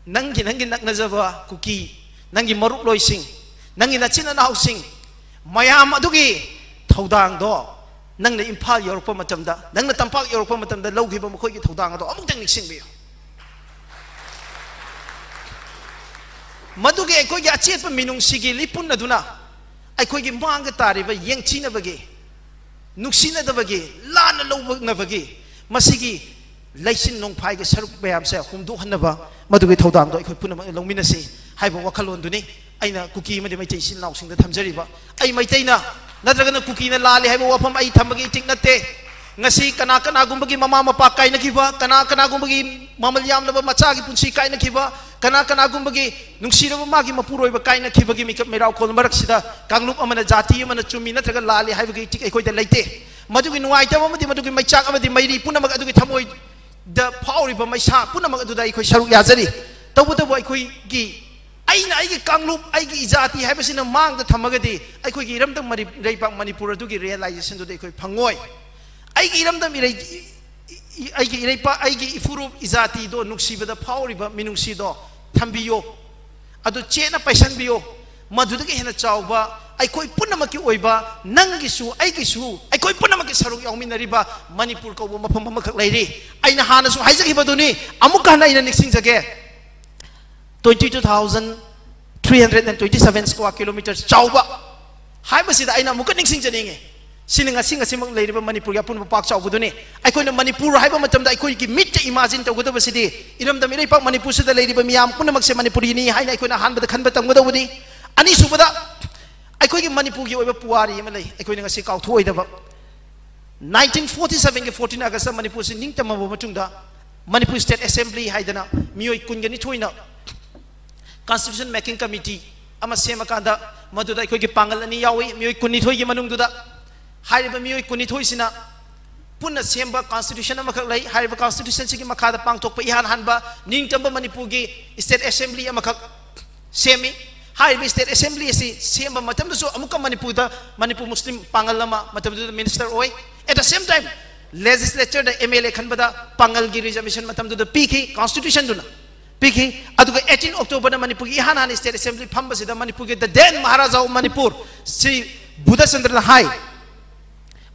ꯅꯪꯒꯤ, ꯅꯪꯒꯤ ꯅꯛꯅꯖꯕ ꯀꯨꯀꯤ, ꯅꯪꯒꯤ ꯃꯔꯨꯞꯂꯣꯏꯁꯤꯡ, ꯅꯪꯒꯤ ꯅꯆꯤꯟ ꯅꯅꯥꯎꯁꯤꯡ, ꯃꯌꯥꯝ ꯑꯗꯨꯒꯤ ꯊꯧꯗꯥꯡꯗꯣ ꯅꯪꯅ ꯏꯝꯐꯥꯜ ꯌꯧꯔꯛꯄ ꯃꯇꯝꯗ, ꯅꯪꯅ ꯇꯝꯄꯥꯛ ꯌꯧꯔꯛꯄ ꯃꯇꯝꯗ ꯂꯧꯈꯤꯕ ꯃꯈꯣꯏꯒꯤ ꯊꯧꯗꯥꯡ ꯑꯗꯣ ꯑꯃꯨꯛꯇꯪ ꯅꯤꯡꯁꯤꯡꯕꯤꯌꯨ꯫ ꯃꯗꯨꯒꯤ ꯑꯩꯈꯣꯏꯒꯤ ꯑꯆꯦꯠꯄ ꯃꯤꯅꯨꯡꯁꯤꯒꯤ ꯂꯤꯄꯨꯟ ꯑꯗꯨꯅ ꯑꯩꯈꯣꯏꯒꯤ ꯃꯥꯡꯗ ꯇꯥꯔꯤꯕ ꯌꯦꯡꯊꯤꯅꯕꯒꯤ, ꯅꯨꯡꯁꯤꯅꯗꯕꯒꯤ, ꯂꯥꯟꯅ ꯂꯧꯅꯕꯒꯤ, ꯃꯁꯤꯒꯤ ꯂꯩꯆꯤꯟ ꯅꯣꯡꯐꯥꯏꯒꯤ ꯁꯔꯨꯛ ꯃꯌꯥꯝꯁꯦ ꯍꯨꯝꯗꯣꯛꯍꯟꯅꯕ ꯃꯗꯨꯒꯤ ꯊꯧꯗꯥꯡꯗꯣ ꯑꯩꯈꯣꯏ ꯄꯨꯝꯅꯃꯛꯅ ꯂꯧꯃꯤꯟꯅꯁꯤ ꯍꯥꯏꯕ ꯋꯥꯈꯜꯂꯣꯟꯗꯨꯅꯤ꯫ ꯑꯩꯅ ꯀꯨꯀꯤ ꯑꯃꯗꯤ ꯃꯩꯇꯩ ꯏꯆꯤꯜ ꯏꯅꯥꯎꯁꯤꯡꯗ ꯊꯝꯖꯔꯤꯕ꯫ ꯑꯩ ꯃꯩꯇꯩꯅ ꯅꯠꯇ꯭ꯔꯒꯅ ꯀꯨꯀꯤꯅ ꯂꯥꯜꯂꯤ ꯍꯥꯏꯕ ꯋꯥꯐꯝ ꯑꯩ ꯊꯝꯕꯒꯤ ꯏꯊꯤꯛ ꯅꯠꯇꯦ꯫ ꯉꯁꯤ ꯀꯅꯥ ꯀꯅꯥꯒꯨꯝꯕꯒꯤ ꯃꯃꯥ ꯃꯄꯥ ꯀꯥꯏꯅꯈꯤꯕ, ꯀꯅꯥ ꯀꯅꯥꯒꯨꯝꯕꯒꯤ ꯃꯃꯜ ꯌꯥꯝꯂꯕ ꯃꯆꯥꯒꯤ ꯄꯨꯟꯁꯤ ꯀꯥꯏꯅꯈꯤꯕ, ꯀꯅꯥ ꯀꯅꯥꯒꯨꯝꯕꯒꯤ ꯅꯨꯡꯁꯤꯔꯕ ꯃꯥꯒꯤ ꯃꯄꯨꯔꯣꯏꯕ ꯀꯥꯏꯅꯈꯤꯕꯒꯤ ꯃꯤꯀꯞ ꯃꯩꯔꯥꯎꯈꯣꯜ ꯃꯔꯛꯁꯤꯗ ꯀꯥꯡꯂꯨꯞ ꯑꯃꯅ ꯖꯥꯇꯤ ꯑꯃꯅ ꯆꯨꯝꯃꯤ ꯅꯠꯇ꯭ꯔꯒ ꯂꯥꯜꯂꯤ ꯍꯥꯏꯕꯒꯤ ꯏꯊꯤꯛ ꯑꯩꯈꯣꯏꯗ ꯂꯩꯇꯦ꯫ ꯃꯗꯨꯒꯤ ꯅꯨꯡꯉꯥꯏꯇꯕ ꯑꯃꯗꯤ ꯃꯗꯨꯒꯤ ꯃꯩꯆꯥꯛ ꯑꯃꯗꯤ ꯃꯩꯔꯤ ꯄꯨꯝꯅꯃꯛ ꯑꯗꯨꯒꯤ ꯊꯃꯣꯏꯗ ꯐꯥꯎꯔꯤꯕ ꯃꯩꯁꯥ ꯄꯨꯝꯅꯃꯛ ꯑꯗꯨꯗ ꯑꯩꯈꯣꯏ ꯁꯔꯨꯛ ꯌꯥꯖꯔꯤ꯫ ꯇꯧꯕꯇꯕꯨ ꯑꯩꯈꯣꯏꯒꯤ, ꯑꯩꯅ ꯑꯩꯒꯤ ꯀꯥꯡꯂꯨꯞ, ꯑꯩꯒꯤ ꯏꯖꯥꯇꯤ ꯍꯥꯏꯕꯁꯤꯅ ꯃꯥꯡꯗ ꯊꯝꯃꯒꯗꯤ ꯑꯩꯈꯣꯏꯒꯤ ꯏꯔꯝꯗꯝ ꯃꯔꯤ-, ꯏꯔꯩꯄꯥꯛ ꯃꯅꯤꯄꯨꯔ ꯑꯗꯨꯒꯤ ꯔꯤꯌꯦꯂꯥꯏꯖꯦꯁꯟꯗꯨꯗꯤ ꯑꯩꯈꯣꯏ ꯐꯪꯉꯣꯏ꯫ ꯑꯩꯒꯤ ꯏꯔꯝꯗꯝ ꯏꯔꯩ-, ꯏ-, ꯏ-, ꯑꯩꯒꯤ ꯏꯔꯩꯄꯥꯛ, ꯑꯩꯒꯤ ꯏꯐꯨꯔꯨꯞ ꯏꯖꯥꯇꯤꯗꯣ ꯅꯨꯡꯁꯤꯕꯗ ꯐꯥꯎꯔꯤꯕ ꯃꯤꯅꯨꯡꯁꯤꯗꯣ ꯊꯝꯕꯤꯌꯣ꯫ ꯑꯗꯨ ꯆꯦꯠꯅ ꯄꯥꯏꯁꯟꯕꯤꯌꯣ꯫ ꯃꯗꯨꯗꯒꯤ ꯍꯦꯟꯅ ꯆꯥꯎꯕ ꯑꯩꯈꯣꯏ ꯄꯨꯝꯅꯃꯛꯀꯤ ꯑꯣꯏꯕ, ꯅꯪꯒꯤꯁꯨ ꯑꯩꯒꯤꯁꯨ, ꯑꯩꯈꯣꯏ ꯄꯨꯝꯅꯃꯛꯀꯤ ꯁꯔꯨꯛ ꯌꯥꯎꯃꯤꯟꯅꯔꯤꯕ ꯃꯅꯤꯄꯨꯔ ꯀꯧꯕ ꯃꯐꯝ ꯑꯃꯈꯛ ꯂꯩꯔꯤ꯫ ꯑꯩꯅ ꯍꯥꯟꯅꯁꯨ ꯍꯥꯏꯖꯈꯤꯕꯗꯨꯅꯤ, ꯑꯃꯨꯛꯀ ꯍꯟꯅ ꯑꯩꯅ ꯅꯤꯡꯁꯤꯡꯖꯒꯦ, twenty two thousand three hundred and twenty seven square kilometers ꯆꯥꯎꯕ ꯍꯥꯏꯕꯁꯤꯗ ꯑꯩꯅ ꯑꯃꯨꯛꯀ ꯅꯤꯡꯁꯤꯡꯖꯅꯤꯡꯉꯤ꯫ ꯁꯤꯅ ꯉꯁꯤ ꯉꯁꯤꯃꯛ ꯂꯩꯔꯤꯕ ꯃꯅꯤꯄꯨꯔꯒꯤ ꯑꯄꯨꯟꯕ ꯄꯥꯛ ꯆꯥꯎꯕꯗꯨꯅꯤ꯫ ꯑꯩꯈꯣꯏꯅ ꯃꯅꯤꯄꯨꯔ ꯍꯥꯏꯕ ꯃꯇꯝꯗ ꯑꯩꯈꯣꯏꯒꯤ ꯃꯤꯠꯇ ꯏꯃꯥꯖꯤꯟ ꯇꯧꯒꯗꯕꯁꯤꯗꯤ ꯏꯔꯝꯗꯝ ꯏꯔꯩꯄꯥꯛ ꯃꯅꯤꯄꯨꯔꯁꯤꯗ ꯂꯩꯔꯤꯕ ꯃꯤꯌꯥꯝ ꯄꯨꯝꯅꯃꯛꯁꯦ ꯃꯅꯤꯄꯨꯔꯤꯅꯤ ꯍꯥꯏꯅ ꯑꯩꯈꯣꯏꯅ ꯑꯍꯥꯟꯕꯗ ꯈꯟꯕ ꯇꯝꯒꯗꯧꯕꯅꯤ꯫ ꯑꯅꯤꯁꯨꯕꯗ, ꯑꯩꯈꯣꯏꯒꯤ ꯃꯅꯤꯄꯨꯔꯒꯤ ꯑꯣꯏꯕ ꯄꯨꯋꯥꯔꯤ ꯑꯃ ꯂꯩ, ꯑꯩꯈꯣꯏꯅ ꯉꯁꯤ ꯀꯥꯎꯊꯣꯛꯑꯣꯏꯗꯕ꯫ Nineteen forty seven ꯒꯤ fourteen August ꯇ ꯃꯅꯤꯄꯨꯔꯁꯤ ꯅꯤꯡꯇꯝꯃꯕ ꯃꯇꯨꯡꯗ, ꯃꯅꯤꯄꯨꯔ State Assembly ꯍꯥꯏꯗꯅ ꯃꯤꯑꯣꯏ ꯀꯨꯟꯒ ꯅꯤꯊꯣꯏꯅ Constitution Making Committee ꯑꯃ ꯁꯦꯝꯃꯀꯥꯟꯗ, ꯃꯗꯨꯗ ꯑꯩꯈꯣꯏꯒꯤ ꯄꯥꯡꯒꯜ ꯑꯅꯤ ꯌꯥꯎꯏ, ꯃꯤꯑꯣꯏ ꯀꯨꯟꯅꯤꯊꯣꯏꯒꯤ ꯃꯅꯨꯡꯗꯨꯗ꯫ ꯍꯥꯏꯔꯤꯕ ꯃꯤꯑꯣꯏ ꯀꯨꯟꯅꯤꯊꯣꯏꯁꯤꯅ ꯄꯨꯟꯅ ꯁꯦꯝꯕ Constitution ꯑꯃꯈꯛ ꯂꯩ꯫ ꯍꯥꯏꯔꯤꯕ Constitution ꯁꯤꯒꯤ ꯃꯈꯥꯗ ꯄꯥꯡꯊꯣꯛꯄ ꯏꯍꯥꯟ ꯍꯥꯟꯕ ꯅꯤꯡꯇꯝꯕ ꯃꯅꯤꯄꯨꯔꯒꯤ State Assembly ꯑꯃꯈꯛ ꯁꯦꯝꯃꯤ꯫ ꯍꯥꯏꯔꯤꯕ State Assembly ꯑꯁꯤ ꯁꯦꯝꯕ ꯃꯇꯝꯗꯁꯨ ꯑꯃꯨꯛꯀ ꯃꯅꯤꯄꯨꯔꯗ, ꯃꯅꯤꯄꯨꯔ ꯃꯨꯁꯂꯤꯝ ꯄꯥꯡꯒꯜ ꯑꯃ ꯃꯇꯝꯗꯨꯗ minister ꯑꯣꯏ꯫ At the same time, legislature the M L A ꯈꯟꯕꯗ ꯄꯥꯡꯒꯜꯒꯤ reservation ꯃꯇꯝꯗꯨꯗ ꯄꯤꯈꯤ Constitution ꯗꯨꯅ꯫ ꯄꯤꯈꯤ꯫ ꯑꯗꯨꯒ eighteen Octoberꯗ ꯃꯅꯤꯄꯨꯔꯒꯤ ꯏꯍꯥꯟ ꯍꯥꯟꯅ state assembly ꯐꯝꯕꯁꯤꯗ ꯃꯅꯤꯄꯨꯔꯒꯤ the then Maharaja of Manipur Shri ꯕꯨꯙꯆꯟꯗ꯭ꯔꯅ ꯍꯥꯏ,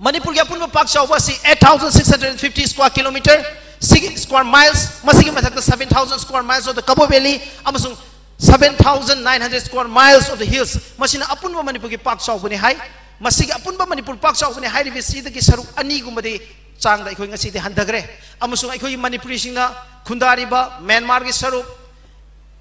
ꯃꯅꯤꯄꯨꯔꯒꯤ ꯑꯄꯨꯟꯕ ꯄꯥꯛ ꯆꯥꯎꯕ ꯑꯁꯤ eight thousand six hundred fifty square kilometer, six square miles, ꯃꯁꯤꯒꯤ ꯃꯊꯛꯇ seven thousand square miles of the Kabaw Valley ꯑꯃꯁꯨꯡ seven thousand nine hundred square miles of the hills, ꯃꯁꯤꯅ ꯑꯄꯨꯟꯕ ꯃꯅꯤꯄꯨꯔꯒꯤ ꯄꯥꯛ ꯆꯥꯎꯕꯅꯤ ꯍꯥꯏ꯫ ꯃꯁꯤꯒꯤ ꯑꯄꯨꯟꯕ ꯃꯅꯤꯄꯨꯔ ꯄꯥꯛ ꯆꯥꯎꯕꯅꯤ ꯍꯥꯏꯔꯤꯕꯁꯤꯗꯒꯤ ꯁꯔꯨꯛ ꯑꯅꯤꯒꯨꯝꯕꯗꯤ ꯆꯥꯡꯗ ꯑꯩꯈꯣꯏ ꯉꯁꯤꯗꯤ ꯍꯟꯊꯈ꯭ꯔꯦ꯫ ꯑꯃꯁꯨꯡ ꯑꯩꯈꯣꯏꯒꯤ ꯃꯅꯤꯄꯨꯔꯤꯁꯤꯡꯅ ꯈꯨꯟꯗꯥꯔꯤꯕ ꯃ꯭ꯌꯥꯟꯃꯥꯔꯒꯤ ꯁꯔꯨꯛ,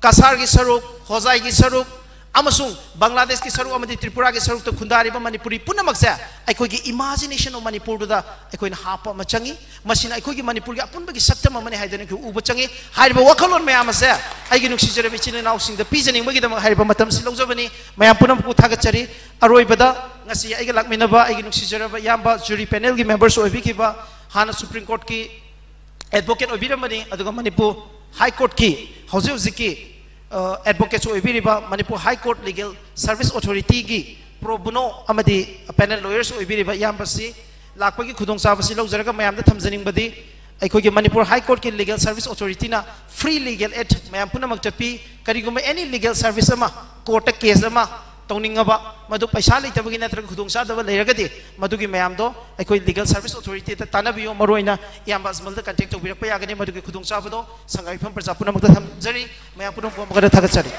ꯀꯁꯥꯔꯒꯤ ꯁꯔꯨꯛ, ꯍꯣꯖꯥꯏꯒꯤ ꯁꯔꯨꯛ, ꯑꯃꯁꯨꯡ ꯕꯪꯒ꯭ꯂꯥꯗꯦꯁꯀꯤ ꯁꯔꯨꯛ ꯑꯃꯗꯤ ꯇ꯭ꯔꯤꯄꯨꯔꯥꯒꯤ ꯁꯔꯨꯛꯇ ꯈꯨꯟꯗꯥꯔꯤꯕ ꯃꯅꯤꯄꯨꯔꯤ ꯄꯨꯝꯅꯃꯛꯁꯦ ꯑꯩꯈꯣꯏꯒꯤ imagination of ꯃꯅꯤꯄꯨꯔꯗꯨꯗ ꯑꯩꯈꯣꯏꯅ ꯍꯥꯞꯄ ꯑꯃ ꯆꯪꯉꯤ꯫ ꯃꯁꯤꯅ ꯑꯩꯈꯣꯏꯒꯤ ꯃꯅꯤꯄꯨꯔꯒꯤ ꯑꯄꯨꯟꯕꯒꯤ ꯁꯛꯇꯝ ꯑꯃꯅꯤ ꯍꯥꯏꯗꯨꯅ ꯑꯩꯈꯣꯏ ꯎꯕ ꯆꯪꯉꯤ꯫ ꯍꯥꯏꯔꯤꯕ ꯋꯥꯈꯜꯂꯣꯟ ꯃꯌꯥꯝ ꯑꯁꯦ ꯑꯩꯒꯤ ꯅꯨꯡꯁꯤꯖꯔꯕ ꯏꯆꯤꯜ ꯏꯅꯥꯎꯁꯤꯡꯗ ꯄꯤꯖꯅꯤꯡꯕꯒꯤꯗꯃꯛ ꯍꯥꯏꯔꯤꯕ ꯃꯇꯝꯁꯤ ꯂꯧꯖꯕꯅꯤ꯫ ꯃꯌꯥꯝ ꯄꯨꯝꯅꯃꯛꯄꯨ ꯊꯥꯒꯠꯆꯔꯤ꯫ ꯑꯔꯣꯏꯕꯗ, ꯉꯁꯤ ꯑꯩꯒ ꯂꯥꯛꯃꯤꯟꯅꯕ ꯑꯩꯒꯤ ꯅꯨꯡꯁꯤꯖꯔꯕ ꯏꯌꯥꯝꯕ jury panelꯒꯤ members ꯑꯣꯏꯕꯤꯈꯤꯕ, ꯍꯥꯟꯅ Supreme Courtꯀꯤ advocate ꯑꯣꯏꯕꯤꯔꯝꯕꯅꯤ, ꯑꯗꯨꯒ ꯃꯅꯤꯄꯨꯔ High Courtꯀꯤ ꯍꯧꯖꯤꯛ ꯍꯧꯖꯤꯛꯀꯤ, ꯑ, advocateꯁꯨ ꯑꯣꯏꯕꯤꯔꯤꯕ, Manipur High Court Legal Service Authorityꯒꯤ pro bono ꯑꯃꯗꯤ panel lawyers ꯑꯣꯏꯕꯤꯔꯤꯕ ꯏꯌꯥꯝꯕꯁꯤ ꯂꯥꯛꯄꯒꯤ ꯈꯨꯗꯣꯡꯆꯥꯕꯁꯤ ꯂꯧꯖꯔꯒ ꯃꯌꯥꯝꯗ ꯊꯝꯖꯅꯤꯡꯕꯗꯤ, ꯑꯩꯈꯣꯏꯒꯤ Manipur High Courtꯀꯤ Legal Service Authorityꯅ free legal aid ꯃꯌꯥꯝ ꯄꯨꯝꯅꯃꯛꯇ ꯄꯤ꯫ ꯀꯔꯤꯒꯨꯝꯕ any legal service ꯑꯃ, courtꯇ case ꯑꯃ ꯇꯧꯅꯤꯡꯉꯕ, ꯃꯗꯨ ꯄꯩꯁꯥ ꯂꯩꯇꯕꯒꯤ ꯅꯠꯇ꯭ꯔꯒ ꯈꯨꯗꯣꯡꯆꯥꯗꯕ ꯂꯩꯔꯒꯗꯤ, ꯃꯗꯨꯒꯤ ꯃꯌꯥꯝꯗꯣ ꯑꯩꯈꯣꯏ Legal Service Authorityꯗ ꯇꯥꯟꯅꯕꯤꯌꯨ꯫ ꯃꯔꯨꯑꯣꯏꯅ ꯏꯌꯥꯝꯕ ꯑꯖꯃꯜꯗ contact ꯇꯧꯕꯤꯔꯛꯄ ꯌꯥꯒꯅꯤ꯫ ꯃꯗꯨꯒꯤ ꯈꯨꯗꯣꯡꯆꯥꯕꯗꯣ ꯁꯪꯒꯥꯏꯌꯨꯝꯐꯝ ꯄ꯭ꯔꯖꯥ ꯄꯨꯝꯅꯃꯛꯇ ꯊꯝꯖꯔꯤ꯫ ꯃꯌꯥꯝ ꯄꯨꯝꯅꯃꯛꯄꯨ ꯑꯃꯨꯛ ꯍꯟꯅ ꯊꯥꯒꯠꯆꯔꯤ꯫